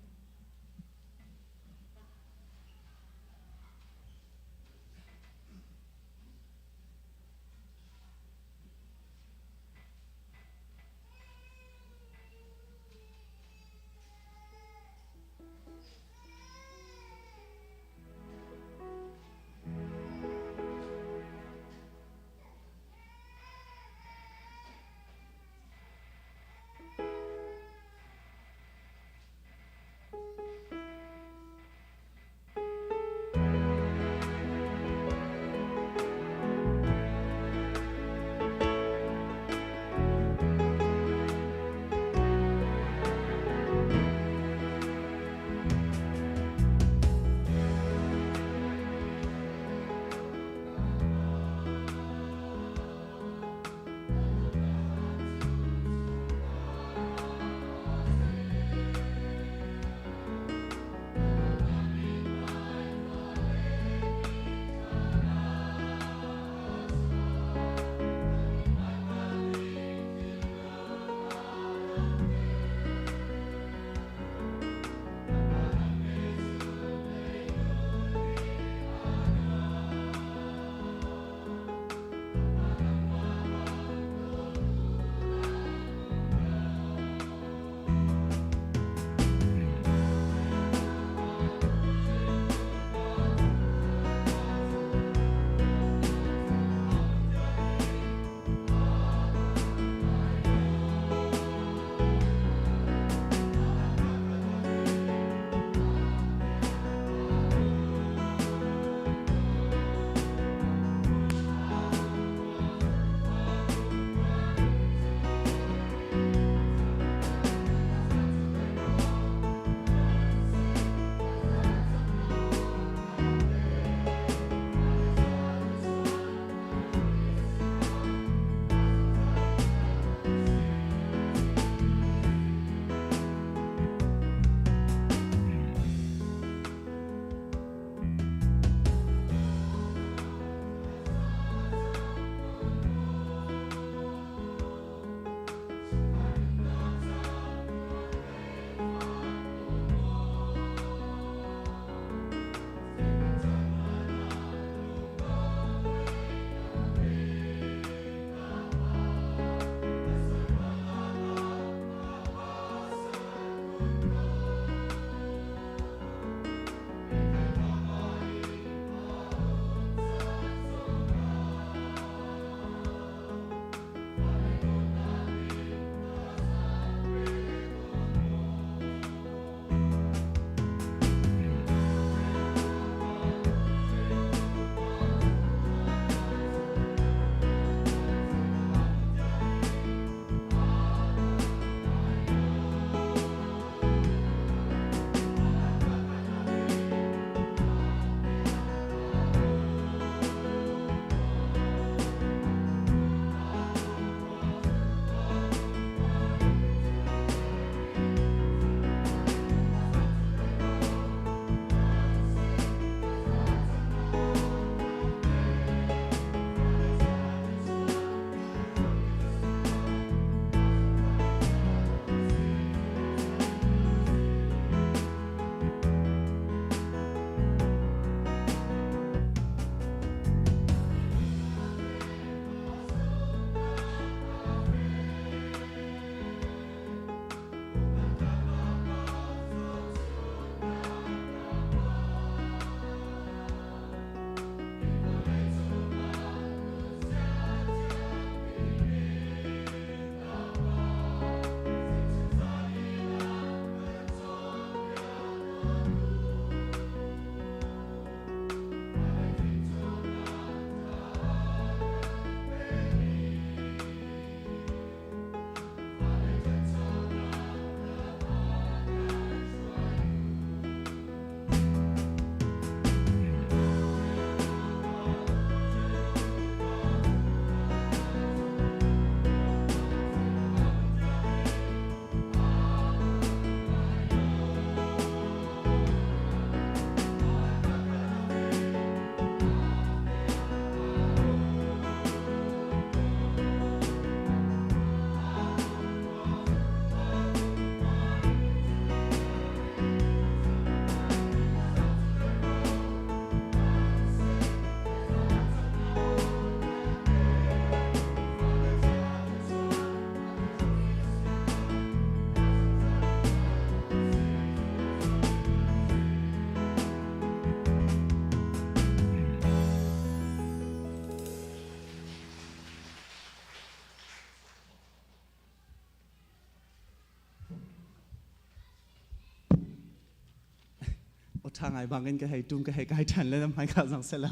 Awṭha ngai bangin ka hei ṭum ka hei kai ṭhan le na hmai ka zong sela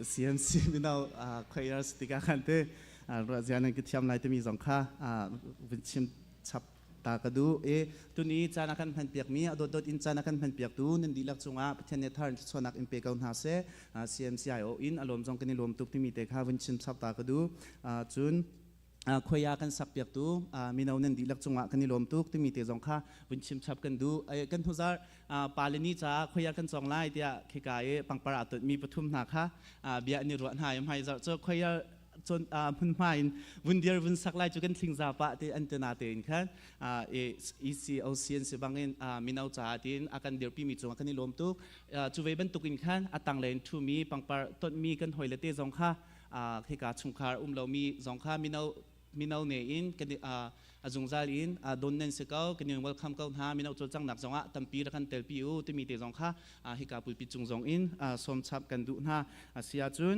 CMC mino choir tikah khan te ruah zia nan ka thiam lai timi zong kha vun chim chap ta ka duh i tuni caan a kan hman piak mi a dawtdawt in caan a kan hman piak tu nan dihlak cungah Pathian nih thar in thluachuahnak in pe ko hna seh. CMCIO in a lawm zong kan i lawm tuk timi te kha vun chim chap ta ka duh. Cun khoia kan sak piaktu mino nan dihlak cungah kan i lawm tuk timi te zong kha vun chim chap kan duh. Kan hnuzar pale ni caah khoia kan cawng lai tiah khika i pangpar aa tonh mi pathum hna kha bia an i ruah hna i hmai zarh cu khoia cun hmunhma in vun dir vun sak lai cu kan thlingza pah ti an tina tein khan ECOC an si bangin mino caah tiin a kan dirpi mi cungah kan i lawm tuk. Cu ve bantukin khan a tanglei in ṭhumi pangpar tonhmi kan hawile te zong kha hika chungkhar um lomi zong kha mino mino ne in kan a zungzal in don nan si ko, kan in welcome ko hna. Mino cawlcanghnak zongah tampi rak kan telpi u timi te zong kha hika pulpi cung zong in sawm chap kan duh hna. Asi ahcun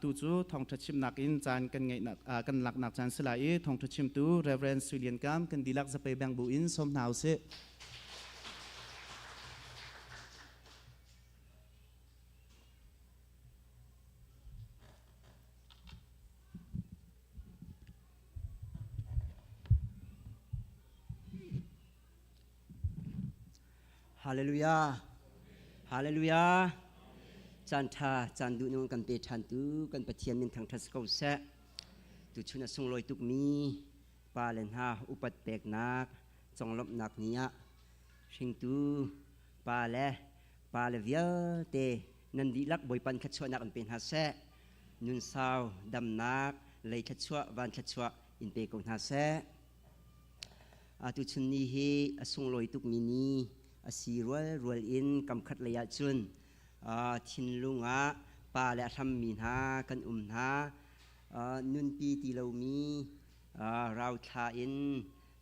tu cu thawngṭha chimnak in caan kan ngeihnak kan laknak caan si lai i thawngṭha chimtu Reverend Sui Lian Kam kan dihlak zapei beng bu in sawm hna usih. Hallelujah. Hallelujah. Caan ṭha, caan duh nung kan pe ṭhan tu kan Pathian min thangṭhat si ko seh. Tuchun a sunglawi tukmi pa le hna upat peknak, conglawmhnak ni ah hringtu pa le pa le vialte nan dihlak Bawipa in thluachuahnak an pe hna seh. Nun sau, damnak, lei thluachuah, van thluachuah in pe ko hna seh. Atu chun ni hi a sunglawi tukmi ni a si rual rual in kamkhat lei ah cun thinlung ah pa le a hlammi hna kan um hna. Nunpi ti lomi rauthla in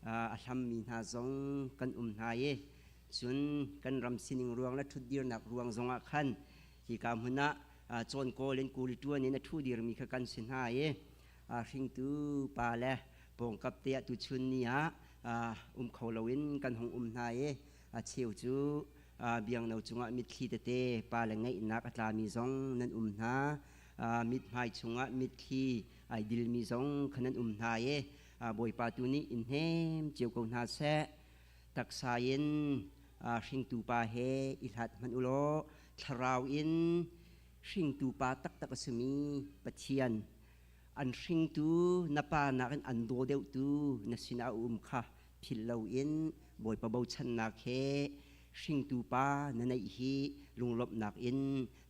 a hlammi hna zong kan um hna i cun kan ram sining ruang le ṭhutdirnak ruang zongah khan hika hmun ah cawn kawl in kuli ṭuan in a ṭhu dirmi kha kan si hna i hringtu pa le pawngkap te ah tuchun ni ah um kho loin kan hung um hna i a cheu cu biangno cungah mitthli tete pa le ngaihnak a tlami zong nan um hna, mithmai chungah mitthli ai dilmi zong kha nan um hna i Bawipa tu nih in hnem cio ko hna seh. Taksa in hringtu pa he i hlat hmanh u law thlarau in hringtu pa taktak a simi Pathian an hringtu na pa nakin an daw deuhtu na sinah a um kha philh loin Bawipa bochannak he hringtu pa na neih hi lunglawmhnak in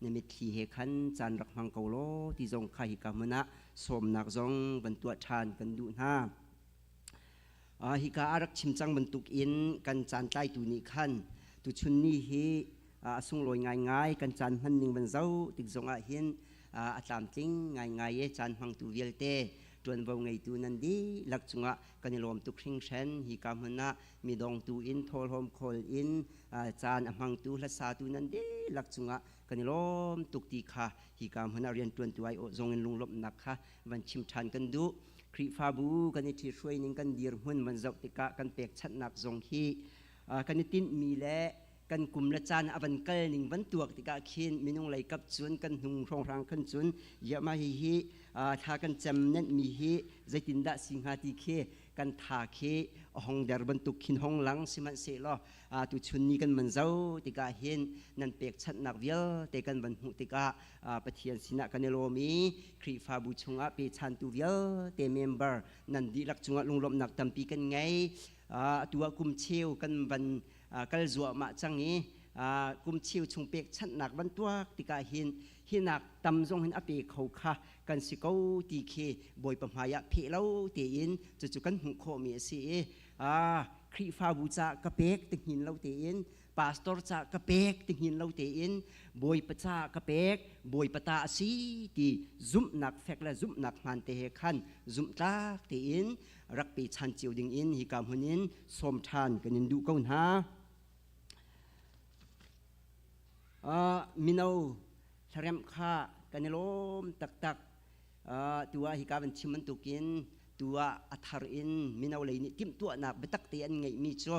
na mitthli he khan caan rak hmang ko law ti zong kha hika hmun ah sawmnak zong van tuah ṭhan kan duh hna. Hika a rak chim cang bantukin kan caan tlaitu nih khan tuchun ni hi a sunglawi ngaingai, kan caan hman ning van zoh tik zongah hin a tlamtling ngaingai i caan hmangtu vialte ṭuanvo ngeitu nan dihlak cungah kan i lawm tuk hringhran. Hika hmun ah mi dongtu in thawhlawm khawl in caan a hmangtu hlasatu nan dihlak cungah kan i lawm tuk ti kha hika hmun ah rianṭuantu aiawh zong in lunglawmhnak kha van chim ṭhan kan duh. Khrihfabu kan i ṭhithruai ning kan dirhmun van zoh tikah kan pekchanhnak zong hi kan i tinhmi le kan kum le caan a van kal ning van tuak tikah khin minung lei kap cun kan hnung hrawnghrang khan cun yama hi hi thla kan cem nenhmi hi zeitindah si hnga ti khi kan tha khi a hong der bantuk khin hong lang. Sihmanhsehlaw tuchun ni kan man zo tikah hin nan pekchanhnak vialte kan van hmuh tikah Pathian sinah kan i lawm i Khrihfabu chungah pechantu vialte member nan dihlak cungah lunglawmhnak tampi kan ngei. Atu ah kum cheu kan van kal zuahmah cang i kum cheu chung pekchanhnak van tuak tikah hin hinak tam zong hin a pe kho kha kan si ko ti khi Bawipa hmai ah pheh lo tein cucu kan hmuh khawhmi a si i Khrihfabu ca ka pek ti hngin lo tein, pastor ca ka pek ti hngin lo tein, Bawipa ca ka pek, Bawipa ta a si ti zumhnak fek le zumhnak hmaan te he khan zumhtlak tein rak pe chan cio ding in hika hmun in sawm ṭhan kan in duh ko hna. Mino hlaremh kha kan i lawm taktak. Tu ah hika van chim bantukin tu ah a thar in mino lei nih timhtuahnak biatak te an ngeihmi cu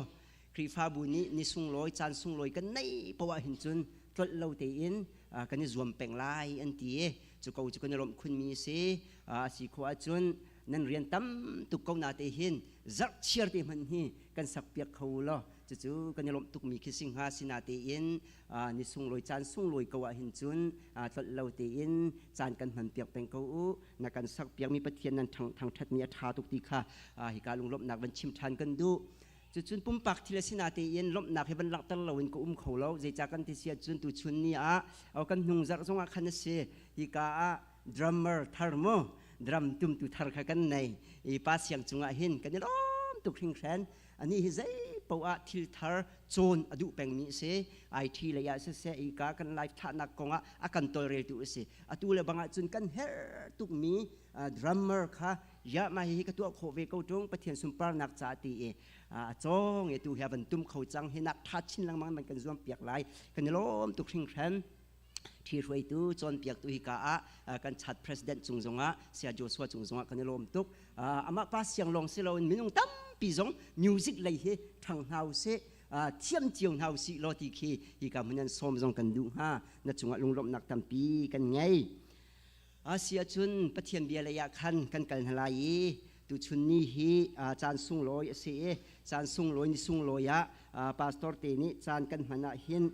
Khrihfabu nih ni sunglawi caan sunglawi kan neih poah hin cun tlolh lo tein kan i zuam peng lai an ti i cu ko cu kan i lawmh khunmi a si. A si khawh ahcun nan rian tam tuk ko na te hin zarh chiar te hmanh hi kan sak piak kho law cucu kan i lawmh tukmi khi si hnga sina tein ni sunglawi caan sunglawi ko ah hin cun tlolh lo tein caan kan hman piak peng ko u na kan sak piakmi Pathian nan thangṭhatmi a ṭha tuk ti kha hika lunglawmhnak van chim ṭhan kan duh. Cucun pumpak thil a si natein lawmhnak hi van langhter loin ka um kho lo. Zeicah kan ti si ahcun tuchun ni ah kan hnung zarh zongah khan a si. Hika ah drummer thar mu drum tumtu thar kha kan nei. I pa siang cungah hin kan i lawm tuk hringhran. Anih hi zei poah thil thar cawn a duh pengmi a si. IT lei ah siseh hika kan live thlahnak kongah a kan tawlreltu a si. Atu le bang ahcun kan herh tukmi drummer kha ya mah hihi ka tuah khawh ve ko ṭung Pathian sunparnak ca ti i a cawng i tu hi a van tum kho cang hi nak ṭha chin lengmang man kan zuam piak lai kan i lawm tuk hringhran ṭhi hruaitu cawnpiaktu hi ka ah kan chat president cung zongah Saya Joshua cung zongah kan i lawm tuk amah pa siang lawng si loin minung tampi zong music lei hi ṭhang hna usih thiam cio hna usih law ti khi hi ka hmun an sawm zong kan duh hnga na cungah lunglawmhnak tampi kan ngei Asi ahcun Pathian bia lei ah khan kan kal hna lai i tuchun ni hi caan sunglawi a si i caan sunglawi ni sunglawi ah pastor te nih caan kan hman ah hin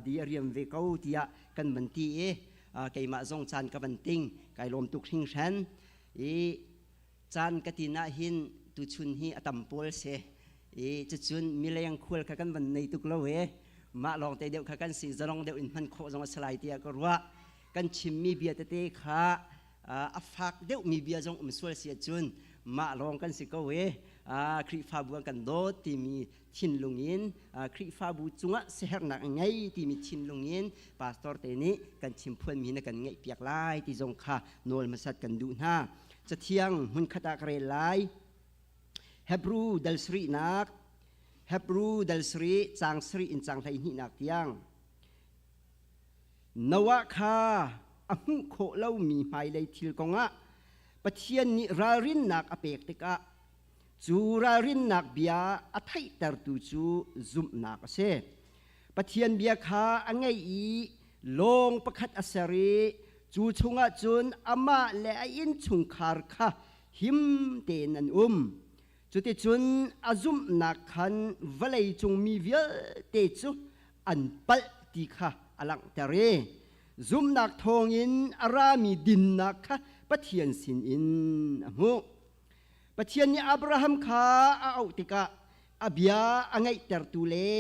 di a riam ve ko tiah kan van ti i keimah zong caan ka van ting kai lawm tuk hringhran i caan ka tin ah hin tuchun hi a tam pawl si i cucun mileng khual kha kan van nei tuk lo i mah lawng te deuh kha kan si zalong deuh in hman khawh zong a si lai tiah ka ruah kan chimmi bia tete kha a fak deuhmi bia zong um sual si ahcun mah lawng kan si ko i Khrihfabu an kan dawt timi thinlung in Khrihfabu cungah siaherhnak a ngei timi thinlung in pastor te nih kan chimphuanmi na kan ngaihpiak lai ti zong kha nawl hmasat kan duh hna. Cathiang hmunkhat ah ka rel lai. Hebrew dal sarihnak Hebrew dal sarih caang sarih in caang 12nak tiang. Noah kha a hmuh khawh lomi hmailei thil kongah Pathian nih ralrinnak a pek tikah cu ralrinnak bia a theihtertu cu zumhnak a si. Pathian bia kha a ngaih i lawng pakhat a ser i cu chungah cun amah le a innchungkhar kha him tein an um. Cuticun a zumhnak khan vawleicung mi vialte cu an palh ti kha a langhter i zumhnak thawngin a rami dinnak kha Pathian sinin a hmuh. Pathian nih Abraham kha a auh tikah a bia a ngaihtertu le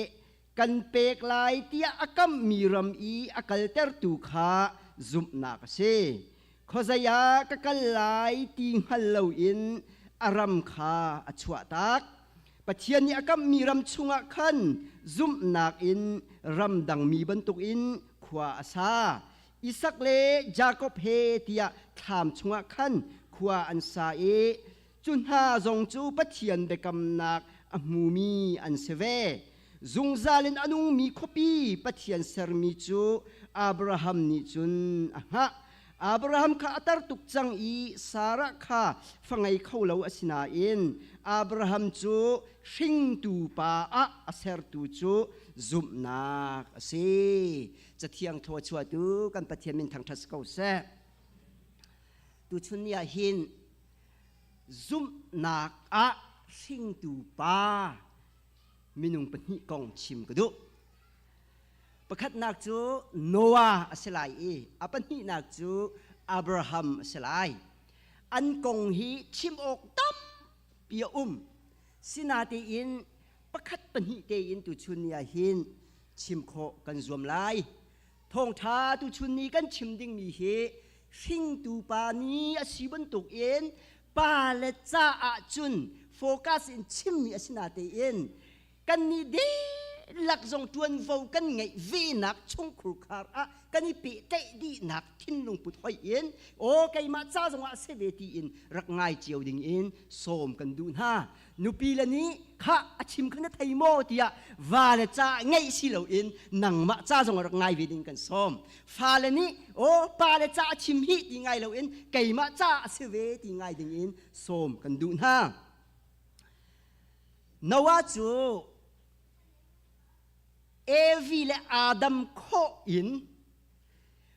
kan pek lai tiah a kamhmi ram i a kaltertu kha zumhnak a si. Khuazei ah ka kal lai ti hngal loin a ram kha a chuahtak. Pathian nih a kamhmi ram chungah khan zumhnak in ramdangmi bantukin khua a sa. Isak le Jakob he tiah thlam chungah khan khua an sa i cu hna zong cu Pathian biakamnak a hmumi an si ve. Zungzal in a nungmi khuapi Pathian sermi cu Abraham nih cun a hngah. Abraham kha a tar tuk cang i Sarah kha fa ngei kho lo a si nain Abraham cu hringtu pa ah a sertu cu zumhnak a si. Cathiang thluachuahtu kan Pathian min thangṭhat si ko seh. Tuchun ni ah hin zumhnak ah hringtu pa minung pahnih kong chim ka duh. Pakhatnak cu Noah a si lai i a pahnihnak cu Abraham a si lai. An kong hi chim awk tampi a um. Sinatein pakhat pahnih tein tuchun ni ah hin chim khawh kan zuam lai. Thawngṭha tuchun ni kan chim dingmi hi hringtu pa ni a si bantukin pa le caah cun focus in chimmi a si natein kannih dihlak zong ṭuanvo kan ngeih venak chungkhur khar ah kan i pehtlaih dihnak thinlung put hoi in aw keimah ca zongah a si ve tiin rak ngai cio ding in sawm kan duh hna nupi le nih khah a chim kha na thei maw tiah va le ca ngeih si loin nangmah ca zong rak ngai ve ding kan sawm fale nih aw pa le ca a chim hi ti ngai loin keimah ca a si ve ti ngai ding in sawm kan duh hna Noah cu Evi le Adam khawh in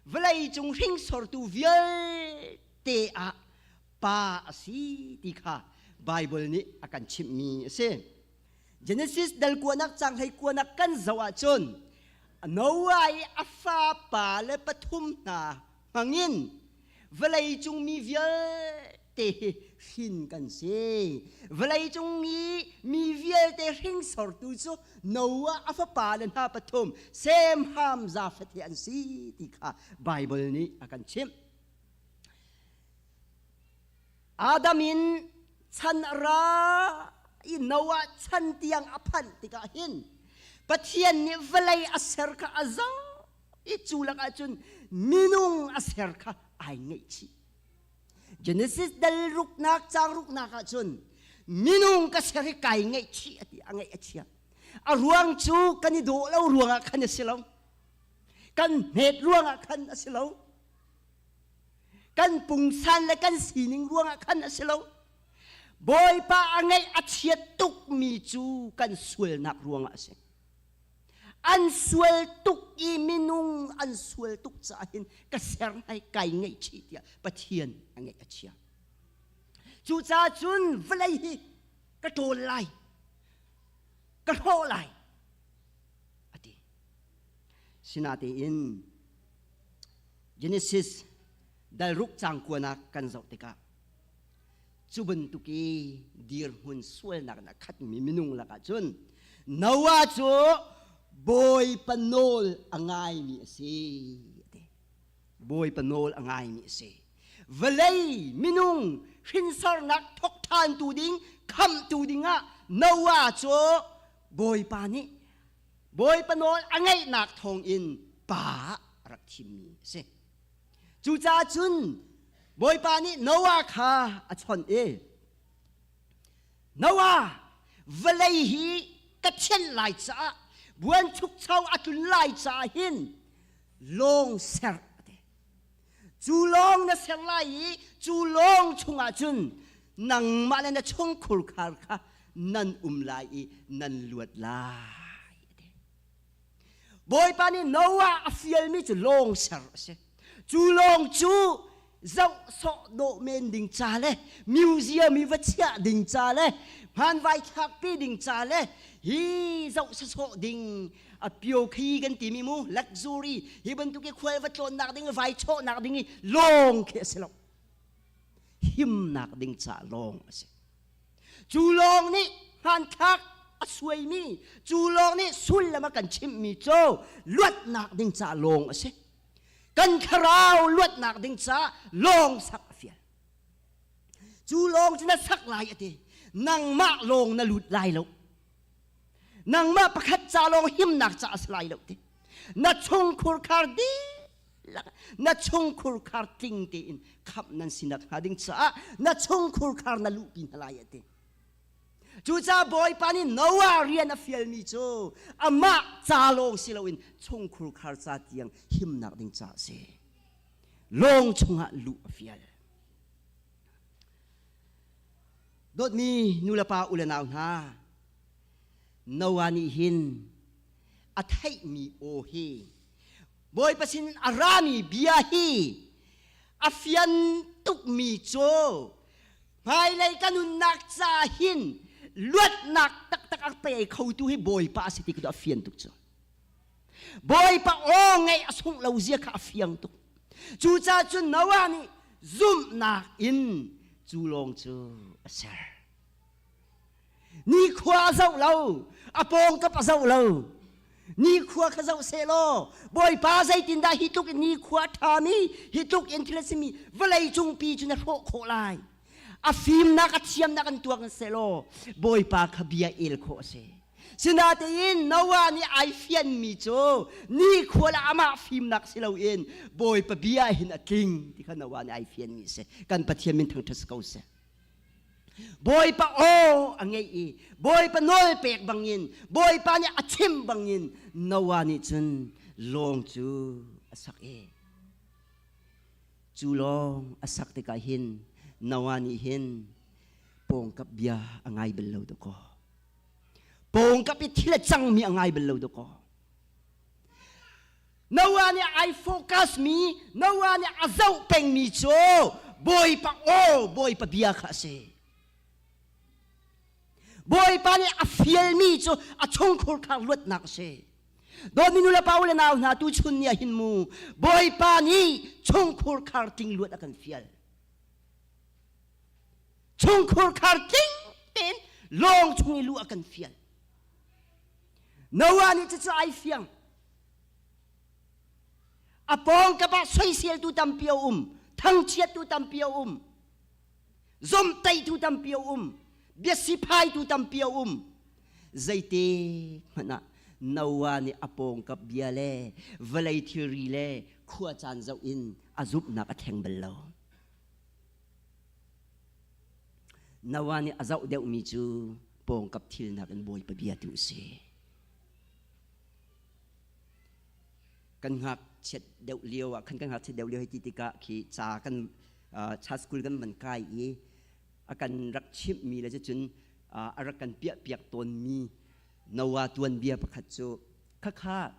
vawleicung hringsortu vialte ah pa a si ti kha Baibal nih a kan chimhmi a si. Genesis dal kuanak cang hlei kuanak kan zoh ahcun Noah i a fapa le pathum hna hmangin vawleicung mi vialte hi hrin kan si. Vawleicung i mi vialte hringsortu cu Noah a fapa le hna pathum Sem, Ham, Jafeth hi an si ti kha Baibal nih a kan chimh. Adam in chan a ra i Noah chan tiang a phanh tikah hin Pathian nih vawlei a ser kha a zoh i cu lakah cun minung a ser kha ai ngaihchih. Genesis dal ruknak caang ruknak ah cun minung ka ser hi kai ngaihchih a ti a ngaih a chia. A ruang cu kan i dawh lo ruangah khan a si lo. Kan hmet ruangah khan a si lo. Kan pungsan le kan sining ruangah khan a si lo. Bawipa a ngaih a chiat tukmi cu kan sualnak ruangah a si. An sual tuk i minung an sual tuk caah hin ka ser hai kai ngaihchih tiah Pathian a ngaih a chia. Cucaah cun vawlei hi ka ṭawl lai, ka hrawh lai, a ti. Sinatein Genesis dal ruk cang kuanak kan zoh tikah cu bantuk i dirhmun sualnak in a khatmi minung lakah cun Noah cu Bawipa nawl a ngaimi a si a ti. Bawipa nawl a ngaimi a si. Vawlei minung hrinsornak thawk ṭhantu ding khamhtu dingah Noah cu Bawipa nih Bawipa nawl a ngaihnak thawngin pa a rak thimmi a si. Cucaah cun Bawipa nih Noah kha a chawnh i, Noah, vawlei hi ka thianh lai caah buanchukcho a tlun lai caah hin lawng ser a ti. Cu lawng na ser lai i cu lawng chungah cun nangmah le na chungkhur khar kha nan um lai i nan luat lai a ti. Bawipa nih Noah a fialmi cu lawng ser a si. Cu lawng cu zoh sawh dawh men ding ca le museum i va chiah ding ca le hmanvai thlakpi ding ca le hi zoh sawsawh ding a pio khi kan timi mu luxury hi bantuk i khual va tlawnnak ding vai chawhnak ding i lawng khi a si lo himnak ding ca lawng a si Cu lawng nih hmanthlak a suaimi, cu lawng nih sullam a kan chimhmi cu luatnak ding ca lawng a si. Kan thlarau luatnak ding ca lawng sak a fial. Cu lawng cu na sak lai a ti. Nangmah lawng na lut lai lo. Nangmah pakhat ca lawng himnak ca a si lai lo ti. Na chungkhur khar dih na chungkhur khar tling tein khamh nan sinak hnga ding caah na chungkhur khar na luhpi hna lai a ti. Cucaah Bawipa nih Noah rian a fialmi cu amah ca lawng si loin chungkhur khar ca tiang himnak ding ca a si. Lawng chungah luh a fial. Dawtmi nulepa u le nau hna, Noah nih hin a theihmi aw hi Bawipa sin a rami bia hi a fian tukmi cu hmailei ka nunnak ca hin luatnak taktak a pe khotu hi Bawipa a si ti a fian tuk cu. Bawipa aw ngaih a sungh lo zia kha a fiang tuk. Cucaah cun Noah nih zumhnak in cu lawng cu a ser. Nikhua a zoh lo, a pawngkap a zoh lo. Nikhua kha zoh sehlaw, Bawipa zeitindah hi tluk in nikhua a ṭhami, hi tluk in thil a simi vawlei cungpi cu na hrawh khawh lai. A fimnak, a thiamnak an tuak sehlaw, Bawipa kha bia el khawh a si. Sinatein Noah nih ai fianmi cu nikhua le amah fimnak si loin Bawipa bia hin a tling ti kha Noah nih ai fianmi a si. Kan Pathian min thangṭhat si ko seh. Bawipa aw a ngeih i Bawipa nawl pek bangin Bawipa nih a chimh bangin Noah nih cun lawng cu a sak i cu lawng a sak tikah hin Noah nih hin pawngkap bia a ngai bal lo dakaw pawngkap i thil a cangmi a ngai bal lo dakaw. Noah nih ai focus mi, Noah nih a zoh pengmi cu Bawipa aw, Bawipa bia kha a si. Bawipa nih a fialmi cu a chungkhur kha luatnak a si. Dawtmi nu le pa u le nau hna tuchun ni ah hin mu Bawipa nih chungkhur khar tling luat a kan fial. Chungkhur khar tling tein lawng chung i luh a kan fial. Noah nih cucu ai fiang. A pawngkap ah soiseltu tampi a um, thangchiattu tampi a um, zomhtaitu tampi a um, biasiphaitu tampi a um. Zeite hmanh ah Noah nih a pawngkap bia le vawlei thilri le khua caan zoh in a zumhnak a thleng bal lo. Noah nih a zoh deuhmi cu pawngkap thil nakin Bawipa bia tu a si. Kan ngakchiat deuh lio ah khan kan ngakchiat deuh lio hei ti tikah khi ca kan cha school kan van kai i a kan rak chimhmi le cucun a rak kan piahpiak tawnmi Noah tuanbia pakhat cu khakha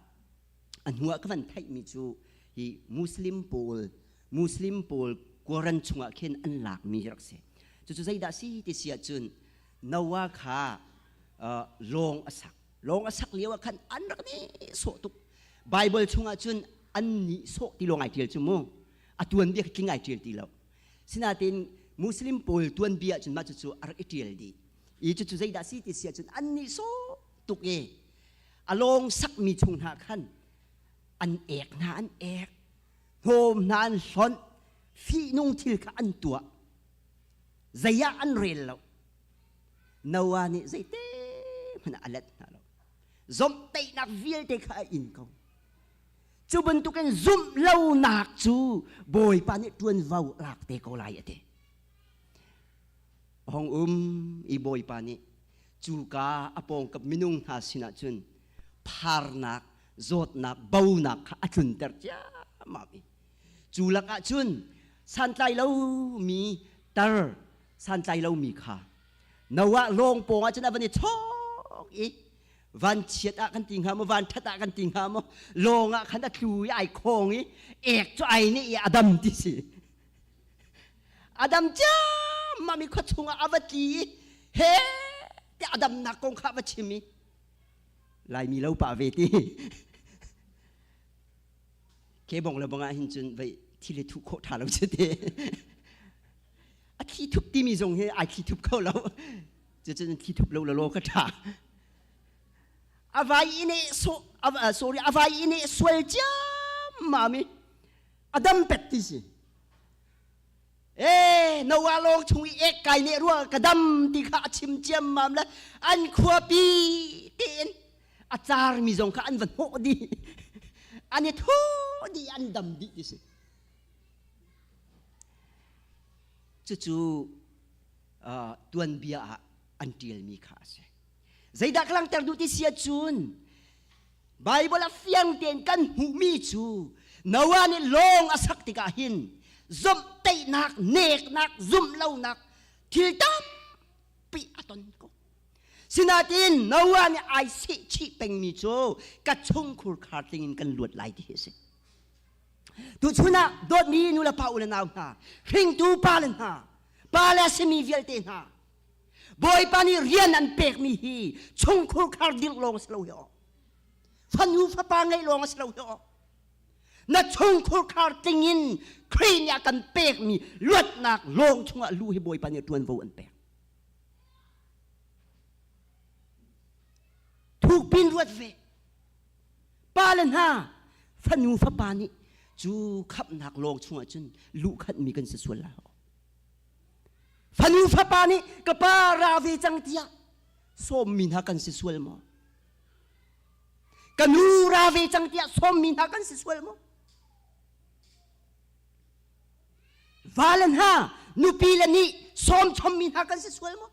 a hnuah ka van theihmi cu hi Muslim pawl Muslim pawl Quran chungah khin an lakmi rak si. Cucu zeidah si ti si ahcun Noah kha lawng a sak. Lawng a sak lio ah khan an rak nih sawh tuk. Bible chungah cun an nih sawh ti lawng ai tial cu mu. A tuanbia tling ai tial ti lo. Sinain Muslim pawl tuanbia cun mah cucu a rak i tial dih. I cucu zeidah si ti si ahcun an nih sawh tuk i a lawng sakmi chung hna khan an ek hna an ek hnawm hna an hlonh fihnung thil kha an tuah zei ah an rel lo Noah nih zeite hmanh a let hna lo zomhtaihnak vialte kha a in ko cu bantukin zumh lonak cu Bawipa nih ṭuanvo lak te ko lai a ti hong um i Bawipa nih cuka a pawngkap minung hna sinah cun pharnak zawtnak bonak kha a tlunter ciammam i cu lakah cun santlai lomi tar santlai lomi kha Noah lawng pawng ah cun a van i chawk i vanchiat ah kan ti hnga maw vanṭhat ah kan ti hnga maw lawng ah khan a tlu i ai khawng i ek cu ai nih i a dam ti si a dam ciammam i khua chungah a va tli i he tiah a damnak kong kha a va chim i Laimi lo pah ve ti. Ke bong le bong ah hin cun vei thil hi thuh khawh ṭha lo cu ti. A thli thup timi zong hi ai thli thup kho lo. Cucun thli thup lo lo ka ṭha. A vai ine so sorry a vai ine sual ciammam i a dam pek ti si. E Noah lawng chung i ek kai ne ruang ka dam ti kha a chim ciammam le an khuapi tein a carmi zong kha an va hnawh dih an i thu dih an dam dih ti si cucu tuanbia ah an ṭialmi kha a si zeidah ka langhter duh ti si ahcun Bible ah fiang tein kan hmuhmi cu Noah nih lawng a sak tikah hin zomhtaihnak, neknak, zumhlonak thil tampi a ton ko. Sinain Noah nih ai sehchih pengmi cu ka chungkhur khar tling in kan luat lai ti hi a si. Tuchun ah dawtmi nu le pa u le nau hna, hringtu pa le hna, pa le a simi vialte hna, Bawipa nih rian an pekmi hi chungkhur khar dirh lawng a si lo hi aw. Fanu fapa ngeih lawng a si lo hi aw. Na chungkhur khar tling in Khrih nih a kan pekmi luatnak lawng chungah lu hi Bawipa nih ṭuanvo an pek. Thukpin ruat ve. Pa le hna fanu fapa nih cu khamhnak lawng chungah cun luhkhanhmi kan si sual lai. Fanu fapa nih ka pa ra ve cang tiah sawmmi hna kan si sual maw? Ka nu ra ve cang tiah sawmmi hna kan si sual maw? Vale hna nupi le nih sawm chommi hna kan si sual maw?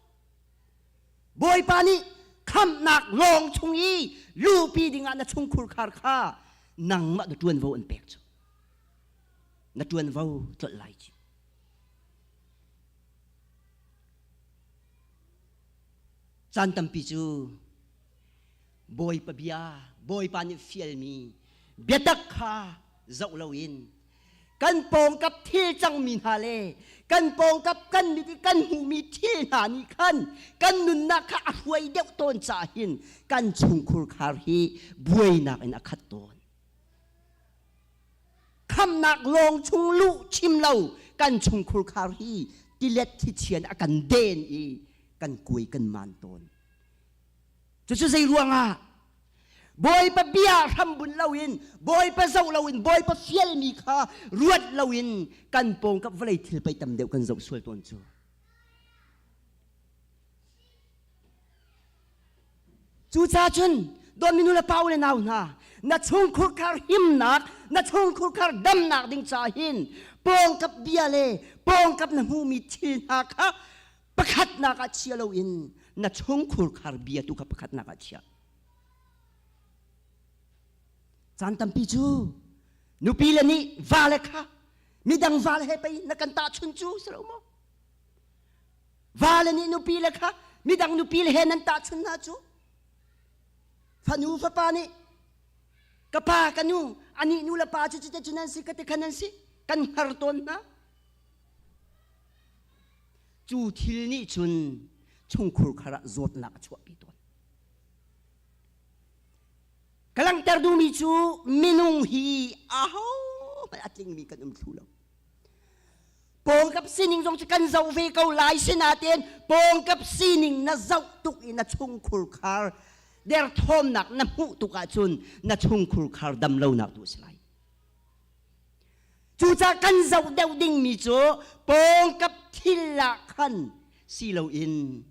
Bawipa nih khamhnak lawng chung i lupi dingah na chungkhur khar kha nangmah na ṭuanvo an pek cu. Na ṭuanvo tlolh lai cu. Caan tampi cu Bawipa bia, Bawipa nih fialmi, Biatak kha zoh loin kan pawngkap thil cangmi hna le kan pawngkap kan mit i kan hmuhmi thil hna nih khan kan nunnak kha a hruai deuh tawn caah hin kan chungkhur khar hi buainak in a khat tawn. Khamnak lawng chung luh chim lo kan chungkhur khar hi tilet thichian a kan den i kan kuai kan man tawn. Cucu zei ruangah Bawipa bia hrambun loin Bawipa zoh loin Bawipa fialmi kha ruat loin kan pawngkap vawlei thil pei tam deuh kan zoh sual tawn cu. Cucaah cun dawtmi nu le pa u le nau hna na chungkhur khar himnak na chungkhur khar damnak ding caah hin pawngkap bia le pawngkap na hmuhmi thil hna kha pakhatnak ah chia loin na chungkhur khar bia tu kha pakhatnak ah chia. Caan tampi cu nupi le nih vale kha midang vale he pei na kan tahchun cu si lo maw? Vale nih nupi le kha midang nupi le he nan tahchun hna cu. Fanu fapa nih ka pa ka nu anih nu le pa cu cite cu nan si ka te kha nan si kan hngar tawn hna. Cu thil nih cun chungkhur khar ah zawtnak a chuahpi tawn. Ka langhter duhmi cu minung hi ahohmanh a tlingmi kan um thlu lo. Pawngkap sining zong cu kan zoh ve ko lai sinain pawngkap sining na zoh tuk i na chungkhur khar derthawmnak na hmuh tuk ahcun na chungkhur khar dam lonak tu a si lai. Cucaah kan zoh deuh dingmi cu pawngkap thil ah khan si loin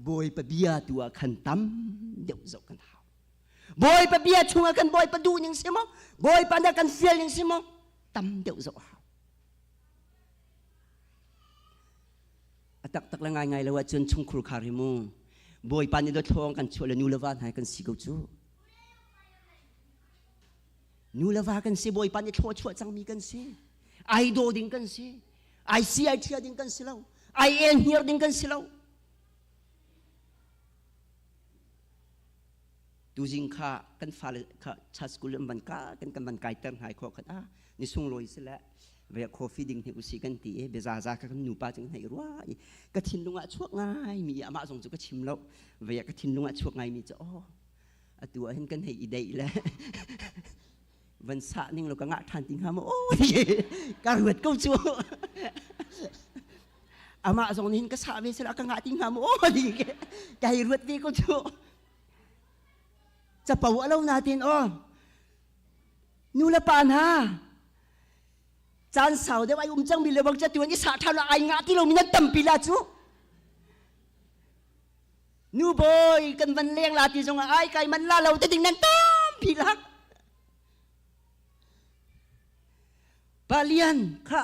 Bawipa bia tu ah khan tam deuh zoh kan hau. Bawipa bia chungah kan Bawipa duh ning si maw? Bawipa nih kan fial ning si maw? Tam deuh zoh hau. A taktak le ngaingai lo ahcun chungkhur khar hi mu. Bawipa nih dawthlawng kan chuah le nu le va hna kan si ko cu. Nu le va kan si Bawipa nih thlawh chuah cangmi kan si. Ai daw ding kan si. Ai si ai ṭhia ding kan si lo. Ai el hniar ding kan si lo. Tuzing kha kan fale kha cha school an van ka kan kan van kai ter hnai kho khat a ni sunglawi si le ve coffee ding hi usi kan ti e beza za ka kan nupa chang hnai rua i ka thinlung ah chuak ngai mi amah zong cu ka chim lo ve ka thinlung ah chuak ngai mi cu oh atu ah hin kan hei i deih le van sah ning lo ka ngah ṭhan ti hnga maw ka ruat ko cu amah zong nih hin ka sah ve sela ka ngah ti hnga maw ti ka hei ruat ve ko cu capo a lo natin aw nu le pa hna caan sau deuh ai um cangmi le bang catuan i sah ṭhan lo ai ngah ti lomi nan tampi la cu Nu bawi kan van leng la ti zong ah ai kai man la lo te ding nan tampi lak. Pa Lian kha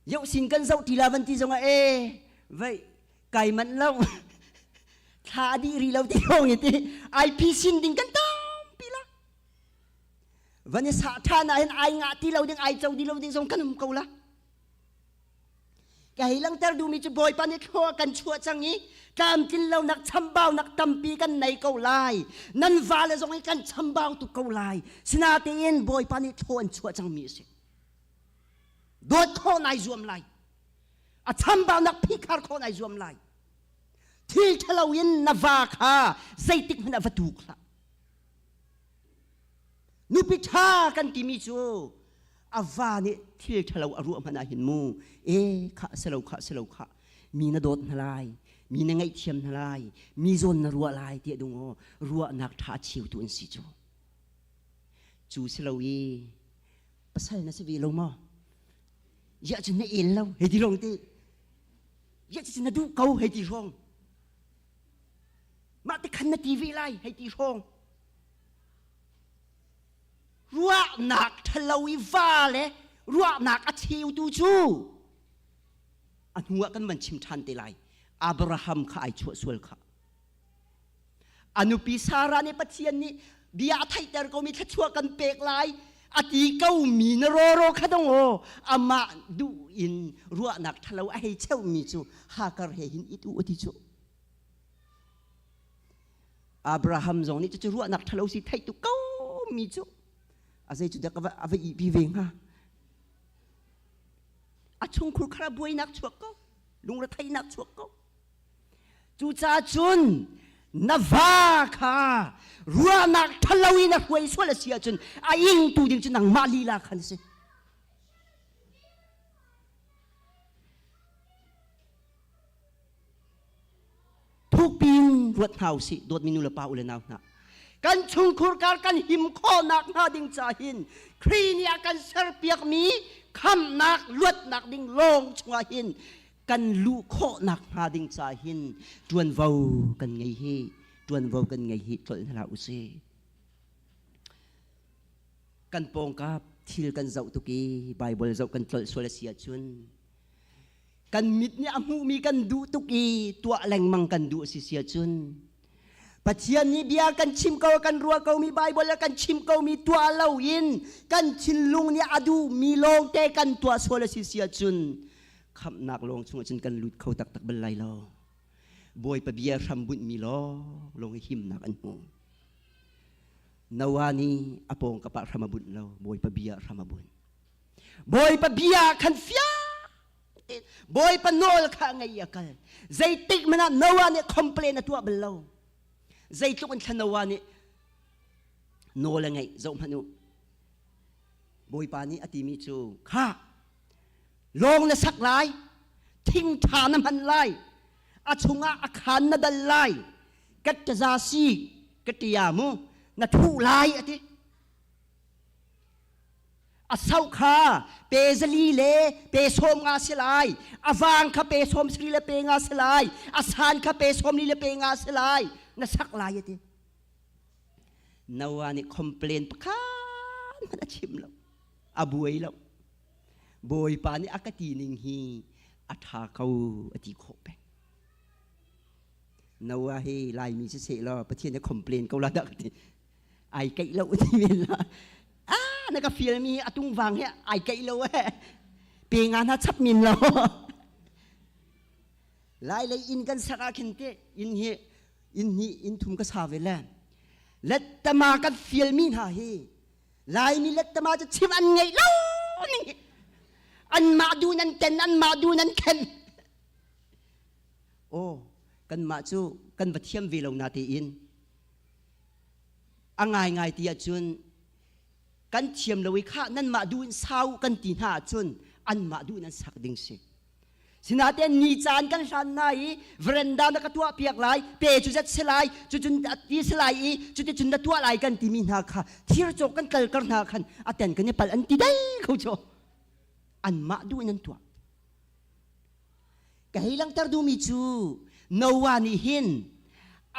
yoh sin kan zoh ti la van ti zong ah e vei kai man lo thla di ri lo ti hong ti ai phi sin ding kan tampi la. Van i sa tha na hin ai nga ti lo ding ai cho di lo ding zong kan um ko la. Ka hei langhter duhmi cu Bawipa nih thlua kan chuah cang i tlamtlin lonak chambaunak tampi kan nei ko lai. Nan vale zong hi kan chambau tuk ko lai. Sinatein Bawipa nih thlua an chuah cangmi a si. Dawt khawh nai zuam lai. A chambaunak phihkhar khawh nai zuam lai. Thil ṭhalo in na va kha zeitik hmanh ah va tuk hlah. Nupi ṭha kan timi cu a va nih thil ṭhalo a ruah hmanh ah hin mu e khah si lo khah si lo khah mi na dawt hna lai mi na ngaihthiam hna lai mi zawn na ruah lai tiah dung aw ruahnak ṭha cheutu an si cu cu si lo i pasal na si ve lo maw ziah cun na el lo hei ti rong ti ziah cun na duh ko hei ti hrawng mah te khan na ti ve lai hei ti hrawng Ruahnak ṭhalo i va le ruahnak a cheutu cu a hnuah kan van chim ṭhan te lai. Abraham kha ai chuah sual kha. A nupi Sarah nih Pathian nih bia a theihter komi thluachuah kan pek lai a ti komi na rawraw kha dong aw amah duh in ruahnak ṭhalo a hei cheumi cu Hagar he hin it u a ti cu. Abraham zong nih cucu ruahnak ṭhalo si theih tuk ko mi cu. A zei cu dak a va ihpi ve hnga? A chungkhur khara buainak chuak ko. Lungretheihnak chuak ko. Cucaah cun na va kha ruahnak ṭhalo in a hruai sual a si ahcun a ingtu ding cu nangmah lila khan si. Thukpi in ruat hna usih, dawtmi nu le pa u le nau hna. Kan chungkhur kar kan him khawhnak hnga ding ca hin Khrih nih a kan serpiakmi khamhnak luatnak ding lawng chungah hin kan luh khawhnak hnga ding ca hin ṭuanvo kan ngei hi ṭuanvo kan ngei hi tlolh hna hlah usih. Kan pawngkap thil kan zoh tuk i Bible zoh kan tlolh sual a si ahcun kan mit nih a hmuhmi kan duh tuk i tuah lengmang kan duh a si si ahcun Pathian nih bia kan chim ko kan ruah komi Bible kan chim komi tuah loin kan thinlung nih a duhmi lawngte kan tuah sual a si si ahcun khamhnak lawng chungah cun kan lut kho taktak bal lai lo. Bawipa bia hrambunhmi lawng lawng hi himnak an hmu. Noah nih a pawng kapah hram a bunh lo, Bawipa bia hram a bunh. Bawipa bia khan fiang tein Bawipa nawl kha a ngei i a kal. Zeitik hmanh ah Noah nih complain a tuah bal lo. Zeitluk in thla Noah nih nawl a ngeih zoh hmanh u. Bawipa nih a timi cu kha lawng na sak lai, thing ṭha na hman lai, a chungah a khaan na dal lai, ka ṭaza si ka ṭia mu na thuh lai a ti. A sau kha pe zali le pe 50 si lai, a vang kha pe 70 le pe nga si lai, a san kha pe 40 le pe nga si lai, na sak lai a ti. Noah nih complain pakhat hmanh a chim lo, a buai lo. Bawipa nih a ka ti ning hi a ṭha ko a ti khawh peng. Noah hi Laimi si seh law Pathian nih complain ko la dah ka ti. Ai keih lo ti men la. Ah na ka fial mi a tungvang hi ai keih lo eh. Pe nga hna chap min lo. Lai lei inn kan sak ah khin te inn hi inn hnih inn thum ka sa ve le. Lettama kan fial mi hna hi Laimi lettama cu chim an ngeih lo ning hi. Anmah du nan ten anmah du nan khen. Aw kanmah cu kan va thiam ve lo na tiin a ngaingai ti ahcun kan thiam lo i khah nanmah duh in sau kan ti hna ahcun anmah duh in an sak ding si. Sinain ni caan kan hlan hna i veranda na ka tuah piak lai, pe cu zet si lai, cucun ti si lai i cuticun na tuah lai kan timi hna kha thir cawk kan kalkar hna khan a ten kan i pal an ti dai kho cu. Anmah duh in an tuah. Ka hei langhter duhmi cu Noah nih hin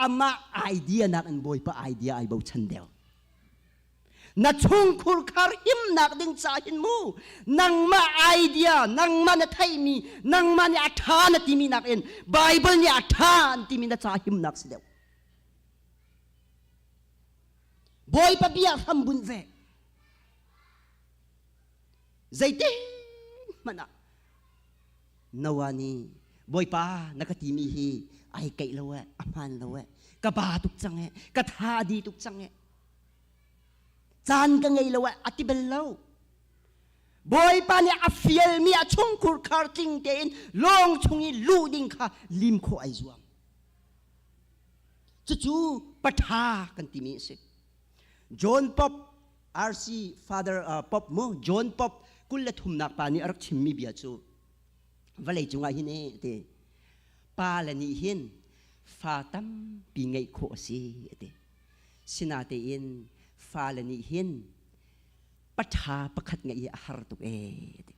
amah idea nakin Bawipa idea ai bochan deuh. Na chungkhur khar himnak ding ca hin mu nangmah idea nangmah na theihmi nangmah nih a ṭha na timi nakin Bible nih a ṭha an timi na ca himnak si deuh. Bawipa bia hram bunh ve. Zeitin hmanh ah Noah nih Bawipa na ka timi hi ai keih lo eh, a hmaan lo eh, ka ba tuk cang eh, ka tha di tuk cang eh, caan ka ngei lo eh, a ti bal lo. Bawipa nih a fialmi a chungkhur khar tling tein lawng chung i luh ding kha lim khawh ai zuam. Cucu patha kan timi a si. John Pop RC Father Pop mu John Pop 23nak pa nih a rak chimmi bia cu vawlei cungah hin e ti pa le nih hin fa tampi ngeih khawh a si a ti sinatein fa le nih hin paṭha pakhat ngeih hi a har tuk e a ti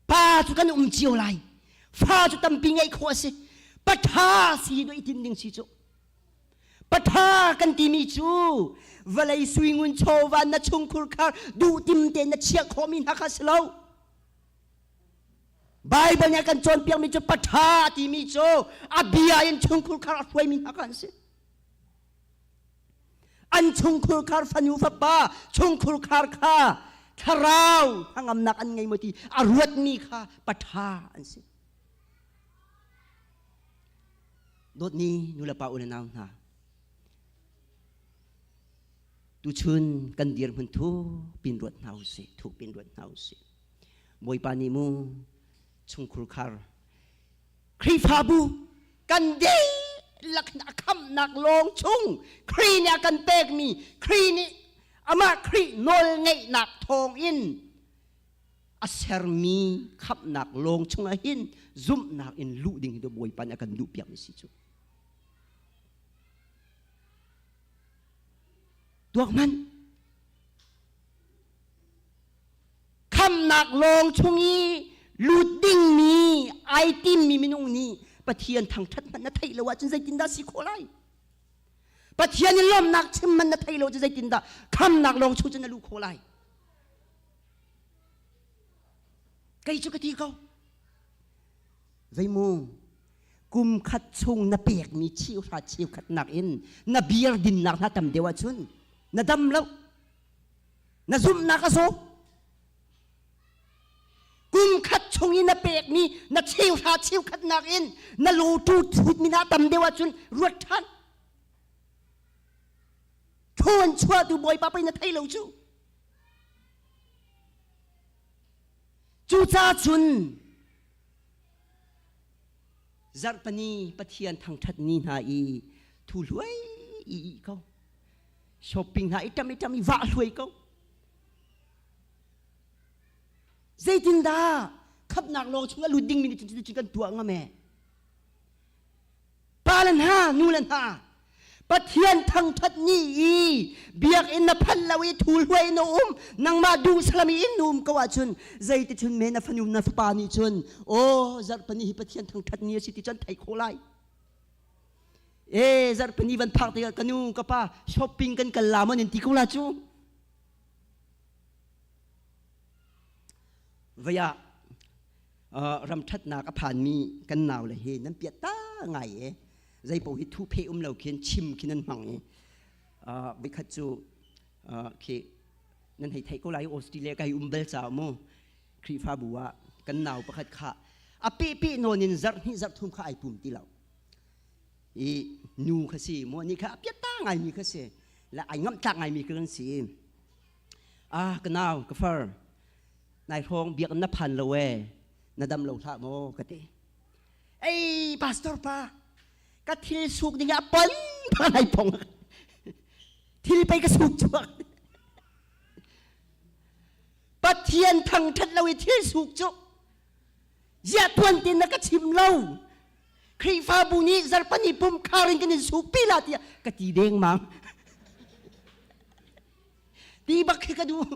pa cu kan um cio lai fa cu tampi ngeih khawh a si paṭha si do i tim ding si cu Patha kan timi cu vawlei suingun chawva na chungkhur khar duhtim tein na chiah khawhmi hna kha si lo. Bible nih a kan cawnpiakmi cu patha timi cu a bia in chungkhur khar a hruaimi hna kha an si. An chungkhur khar fanu fapa chungkhur khar kha thlarau hnangamnak an ngei maw ti a ruatmi kha patha an si. Dawtmi nulepa u le nau hna, Tuchun kan dirhmun thuk pin ruat hna usih, thuk pin ruat hna usih. Bawipa nih mu chungkhur khar Khrihfabu kan dihlak in a khamhnak lawng chung Khrih nih a kan pekmi Khrih nih amah Khrih nawl ngeihnak thawngin a sermi khamhnak lawng chungah hin zumhnak in luh ding hi Bawipa nih a kan duhpiakmi si cu. Tuak hmanh. Khamnak lawng chung i lut dingmi ai timmi minung nih Pathian thangṭhat hmanh na theih lo ahcun zeitindah si khawh lai? Pathian in lawmhnak chim hmanh na theih lo cu zeitindah khamnak lawng chung cun na luh khawh lai? Kei cu ka ti ko. Zeimu kum khat chung na pekmi cheuhra cheukhat nakin na beer dinnak hna tam deuh ahcun na dam lo. Na zumhnak a zaw. Kum khat chung i na pekmi na cheuhra cheukhat nakin na lawtu thutmi na tam deuh ahcun ruat ṭhan. Thawn chuahtu Bawipa pei na thei lo cu. Cucaah cun zarhpani Pathian thangṭhat ni hna i thu hluai i ih ko. Shopping hna i ṭam i ṭam i vah hluai ko. Zeitindah khamhnak lawng chung a lut dingmi nih cun kan tuah ngam e? Pa le hna, nu le hna, Pathian thangṭhat ni i biakinn na phanh lo i thu hluai na um, nangmah duh salam i in um ko ahcun zeiticun men na fanu na fapa nih cun aw zarhpani hi Pathian thangṭhat ni a si ti cun theih khawh lai. E zarhpani van phak tikah ka nu ka pa shopping kan kal la maw nan ti ko la cu. Vaya ram ṭhatnak a phanmi kan naule hi nan piat ta ngai e zei paoh hi thu phe um lo khin chim khi nan hmang i voikhat cu khi nan hei theih ko lai Australia ka hei um bal caah mu Khrihfabu ah kan nau pakhat kha a peh peh nawn in zarh hnih zarh thum kha ai pum ti lo i nu kha si mu ni kha a piat ta ngai mi kha si le ai ngamh tlak ngai mi kan si ah ka nau ka far nai hrawng biakinn na phan lo ee na dam lo hlah maw ka ti ei pastor pa ka thil suk ding ah pon pa nai phong thil pei ka suk chuak Pathian thangthat lo i thil suk cu ziah tuan tin na ka chim lo Khrihfabu nih zarhpani pum khar in kan in suk pi la tiah ka ti deng mang ti bak khi ka duh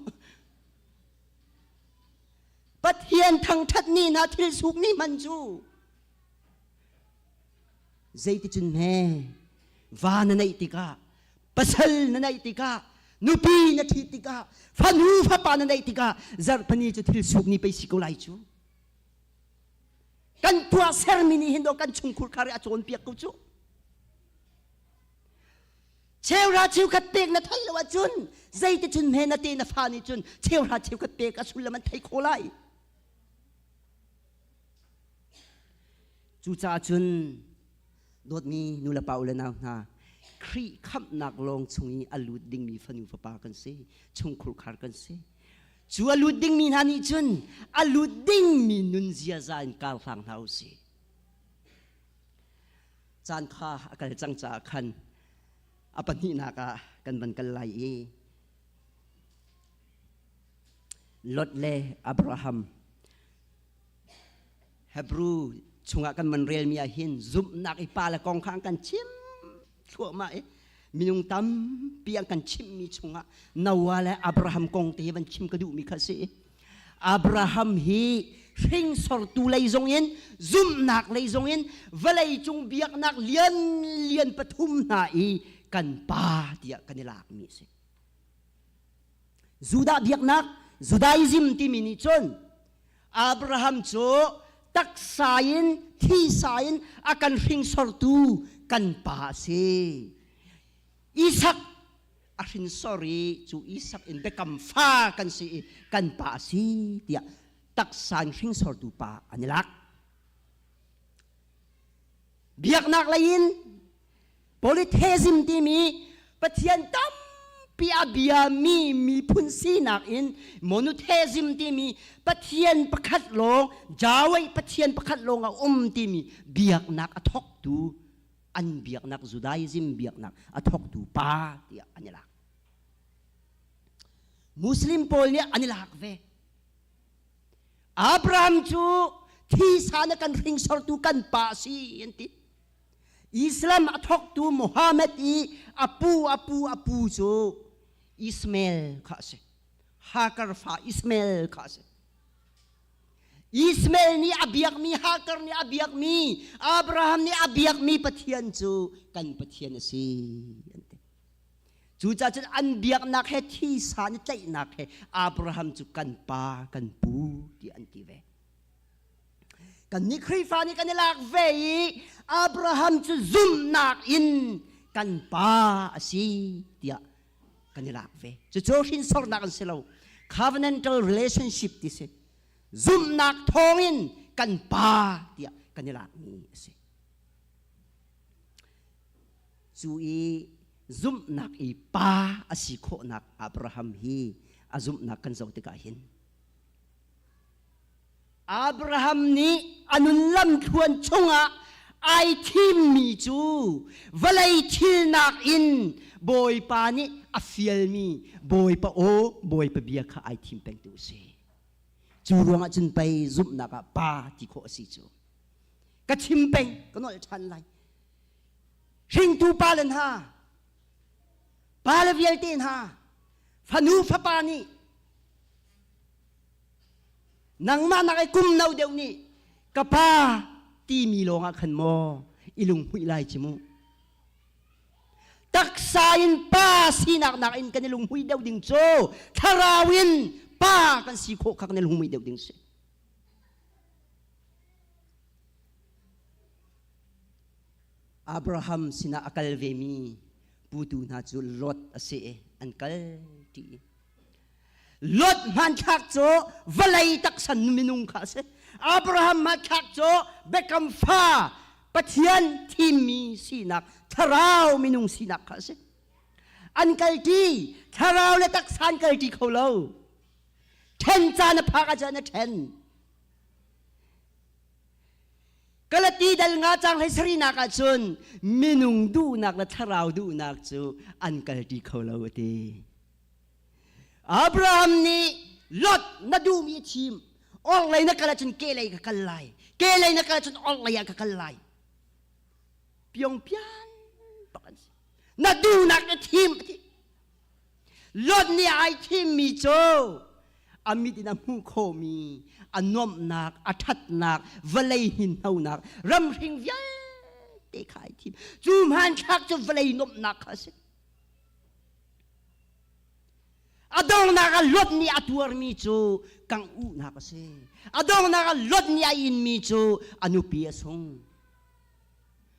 Pathian thangṭhat ni hna thil suk ni man cu zeiticun hme va na neih tikah pasal na neih tikah nupi na ṭhit tikah fanu fapa na neih tikah zarhpani cu thil suk ni pei si ko lai cu kan tuah sermi nih hin kan chungkhur khar a cawnpiak ko cu Cheuhra cheukhat pek na theih lo ahcun zeiticun hme na te na fa nih cun cheuhra cheukhat pek a sullam an thei khawh lai. Cucaah cun dawtmi nulepa u le nau hna Khrih khamhnak lawng chung i a lut dingmi fanu fapa kan si, chungkhur khar kan si. Cu a lut dingmi hna nih cun a lut dingmi nun ziaza in kar hlang hna u sih. Caan kha a kal cang caah khan a pahnihnak ah kan van kal lai i Lot le Abraham Hebrew chungah kan man relmi ah hin zumhnak i pa le kong kha an kan chim thluahmah i minung tampi an kan chimhmi chungah Noah le Abraham kong te hi van chim ka duhmi kha si. Abraham hi hringsortu lei zongin zumhnak lei zongin vawlei cung biaknak lian lian pathum hna i kan pa tiah kan i lakmi a si. Judah biaknak Judaism timi nih cun Abraham cu taksa in thisa in a kan hringsortu kan pa a si. Isak a hrinsor i cu Isak in biakam fa kan si i kan pa a si tiah taksa in hringsortu pa an i lak. Biaknak lei in polytheism timi Pathian tampi tampi a biami miphun sinak in monotheism timi Pathian pakhat lawng, Yahweh Pathian pakhat lawng a um timi biaknak a thawktu an biaknak Judaism biaknak a thawktu pa tiah an i lak. Muslim pawl nih an i lak ve. Abraham cu thisa na kan hringsortu kan pa a si an ti. Islam a thawktu Muhammad i a pu a pu a pu cu Ismail kha a si. Hagar fa Ismail kha a si. Ismail nih a biakmi Hagar nih a biakmi Abraham nih a biakmi Pathian cu kan Pathian a si an ti. Cucaah cun an biaknak he thisa ni tlaihnak he Abraham cu kan pa kan pu ti an ti ve. Kannih Khrihfa nih kan i lak ve i Abraham cu zumhnak in kan pa a si tiah kan i lak ve. Cucu hrinsornak an si lo. Covenantal relationship ti si. Zumhnak thawngin kan pa tiah kan i lakmi a si. Cu i zumhnak i pa a si khawhnak Abraham hi a zumhnak kan zoh tikah hin Abraham nih a nun lamthluan chungah ai thimmi cu vawlei thilnak in Bawipa nih a fialmi Bawipa aw, Bawipa bia kha ai thim pengtu a si. Cu ruangah cun pei zumhnak ah pa ti khawh a si cu. Ka chim peng, ka nolh ṭhan lai. Hringtu pale hna, pale vialte hna, fanu fapa nih Nangmah nak i kum no deuh nih ka pa timi lawngah khan maw i lunghmuih lai ci mu. Taksa in pa sinak nakin kan i lunghmuih deuh ding cu thlarau in pa kan si khawh kha kan i lunghmuih deuh ding si. Abraham sinah a kal vemi putu hna cu Lot a si i an kal ṭi. Lot hmanthlak cu vawlei taksan minung kha a si. Abraham hmanthlak cu biakam fa Pathian thimmi sinak thlarau minung sinak kha a si. An kalṭi, thlarau le taksa an kalṭi kho lo. Ṭhen caan a phak ahcun a ṭhen. Galati dal nga cang hlei sarinak ahcun minung duhnak le thlarau duhnak cu an kalṭi kho lo a ti. Abraham nih Lot na duhmi a thim. Orhlei na kal ahcun kehlei ka kal lai. Kehlei na kal ahcun orhlei ah ka kal lai. Piongpian bak an si. Na duhnak na thim a ti. Lot nih ai thimmi cu a mit in a hmuh khawhmi a nuamhnak, a ṭhatnak, vawlei hninhnonak, ramhring vialte kha ai thim. Cu hmanthlak cu vawlei nuamhnak kha a si. A donghnak ah Lot nih a tuarmi cu kangh uhnak a si. A donghnak ah Lot nih a inmi cu a nupi a sung.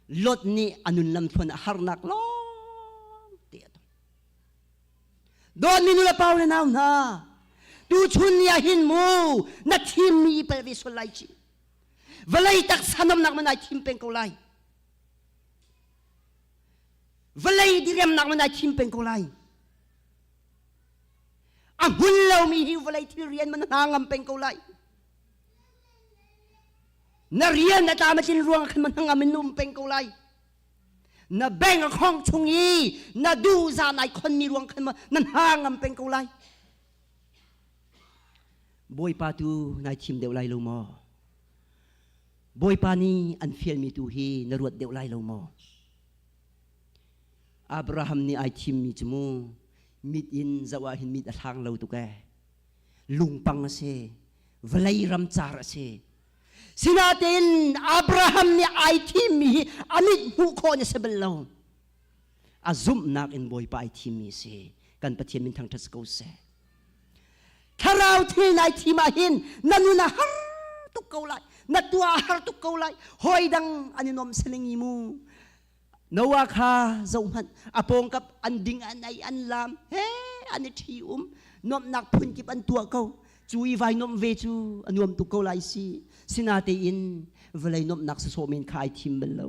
Lot nih a nun lamthluan ah harnak lawng te a tong. Dawtmi nu le pa le nau hna, tuchun ni ah hin mu na thimmi i pel ve sual lai ci. Vawlei taksa nomnak man ai thim peng ko lai. Vawlei diriamnak man ai thim peng ko lai. A hmun lomi hi vawlei thil rian man hna ngam peng ko lai. Na rian a tlam a tlin ruang khan man ngam in um peng ko lai. Na bank a khong chung i na duh za nai khon mi ruang khan na hna ngam peng ko lai. Bawipa tu nai thim deuh lai lo maw? Bawipa nih an fialmi tu hi na ruat deuh lai lo maw? Abraham nih ai thimmi cu mu mit in zoh ah hin mit a hlang lo tuk ee. Lungpang a si, vawlei ramcar a si. Sinain Abraham nih ai thimmi hi a mit hmuh khawh na si bal lo. A zumhnak in Bawipa ai thimmi a si. Kan Pathian min thangṭhat si ko seh. Thlarau thil nai thim ah hin na nun a har tuk ko lai. Na tuah a har tuk ko lai. Hawi dang an i nuam siling i mu. Noah kha zohhmanh a pawngkap an ding an ei an lam he an i ṭhi um nuamhnak phunkip an tuah ko cu i vai nuamh ve cu a nuam tuk ko lai si sinatein vawlei nuamhnak sawsawh men kha ai thim bal lo.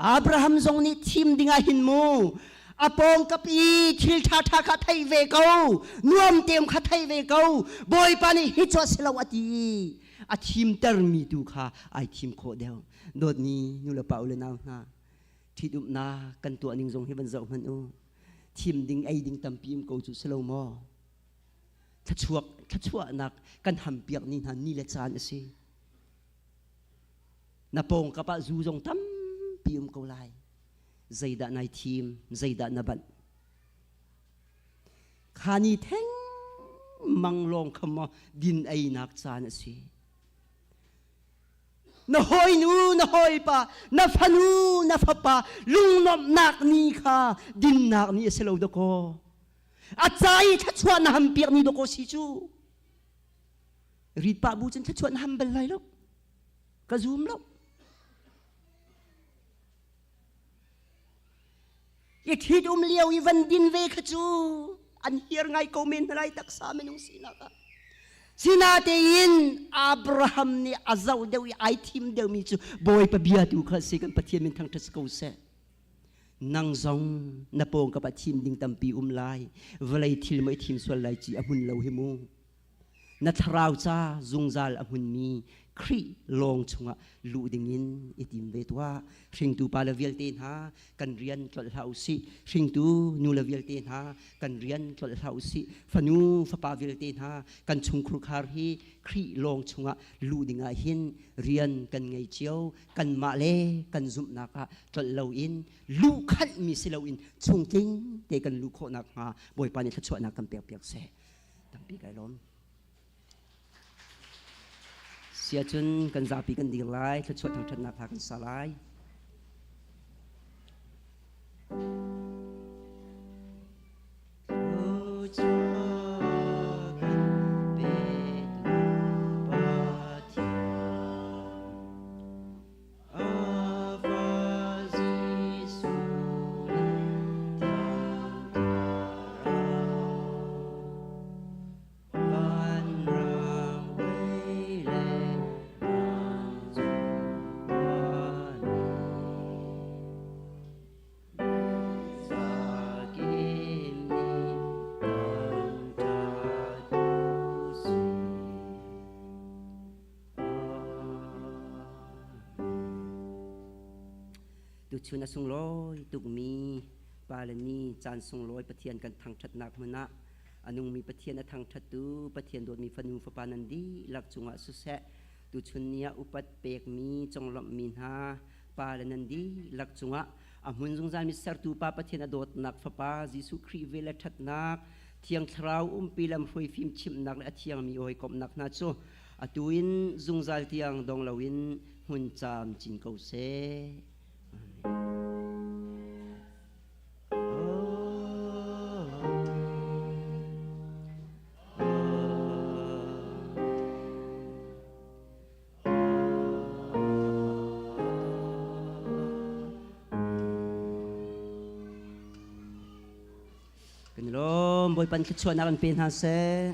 Abraham zong nih thim ding ah hin mu a pawngkap i thil ṭhaṭha kha thei ve ko, nuam teum kha thei ve ko, Bawipa nih hi cu a si lo a ti i a thimtermi tu kha ai thim khawh deuh. Dawtmi nulepa u le nau hna, ṭhitumnak kan tuah ning zong hi van zoh hmanh u. Thim ding ei ding tampi um ko cu si lo maw? Thluachuak thluachuahnak kan hampiak ni hna ni le caan a si. Na pawngkap ah zu zong tampi um ko lai. Zeidah nai thim, zeidah na banh? Kha ni theng mang lawng kha maw din einak caan a si. Na hawinu, na hawipa, na fanu, na fapa lungnuamhnak ni kha dinnak ni a si lo dakaw. A ca i thluachuah na ham piak ni dakaw si cu. Rit pah bu cun thluachuah na ham bal lai lo. Ka zum lo. I ṭhit um lio i van din ve kha cu an hiar ngai ko men hna lai taksa minung sinak ah. Sinatein Abraham nih a zoh deuh i ai thim deuhmi cu Bawipa bia tu kha si kan Pathian min thangṭhat si ko seh. Nang zong na pawngkap ah thim ding tampi um lai. Vawlei thil maw i thim sual lai ci a hmun lo hi mu. Na thlarau ca zungzal a hmunmi Khrih lawng chungah luh dingin i tim ve tuah. Hringtu pa le vialte hna kan rian tlolh hlah u sih. Hringtu nu le vialte hna kan rian tlolh hlah u sih. Fanu fapa vialte hna kan chungkhur khar hi Khrih lawng chungah luh dingah hin rian kan ngei cio. Kanmah le kan zumhnak ah tlolh loin luh khanhmi si loin chungtling te kan luh khawh nakhnga Bawipa nih thluachuahnak kan pekpiak seh. Tampi kai lawm. Siacun kan zapi kan dir lai, thluachuah thangṭhatnak hla kan sa lai. Thluachuah kan petu Pathian, a fa Jesuh le Thiang Thlarau. Vanram lei le vancung khuani. Zakim nih thangṭhat u sih. Tuchun a sunglawi tukmi pa le ni caan sunglawi Pathian kan thangṭhatnak hmun ah a nungmi Pathian a thangṭhattu Pathian dawtmi fanu fapa nan dihlak cungah siseh tuchun ni ah upat pekmi conglawmhmi hna pa le nan dihlak cungah a hmun zungzalmi sertu pa Pathian a dawtnak fapa Jesuh Khrih vel le ṭhatnak Thiang Thlarau umpi lamhruai fimchimhnak le a thiangmi hawikomhnak hna cu atu in zungzal tiang dong loin hmun camcin ko seh. Amen. Kan i lawm. Bawipa nih thluachuahnak an pe hna seh.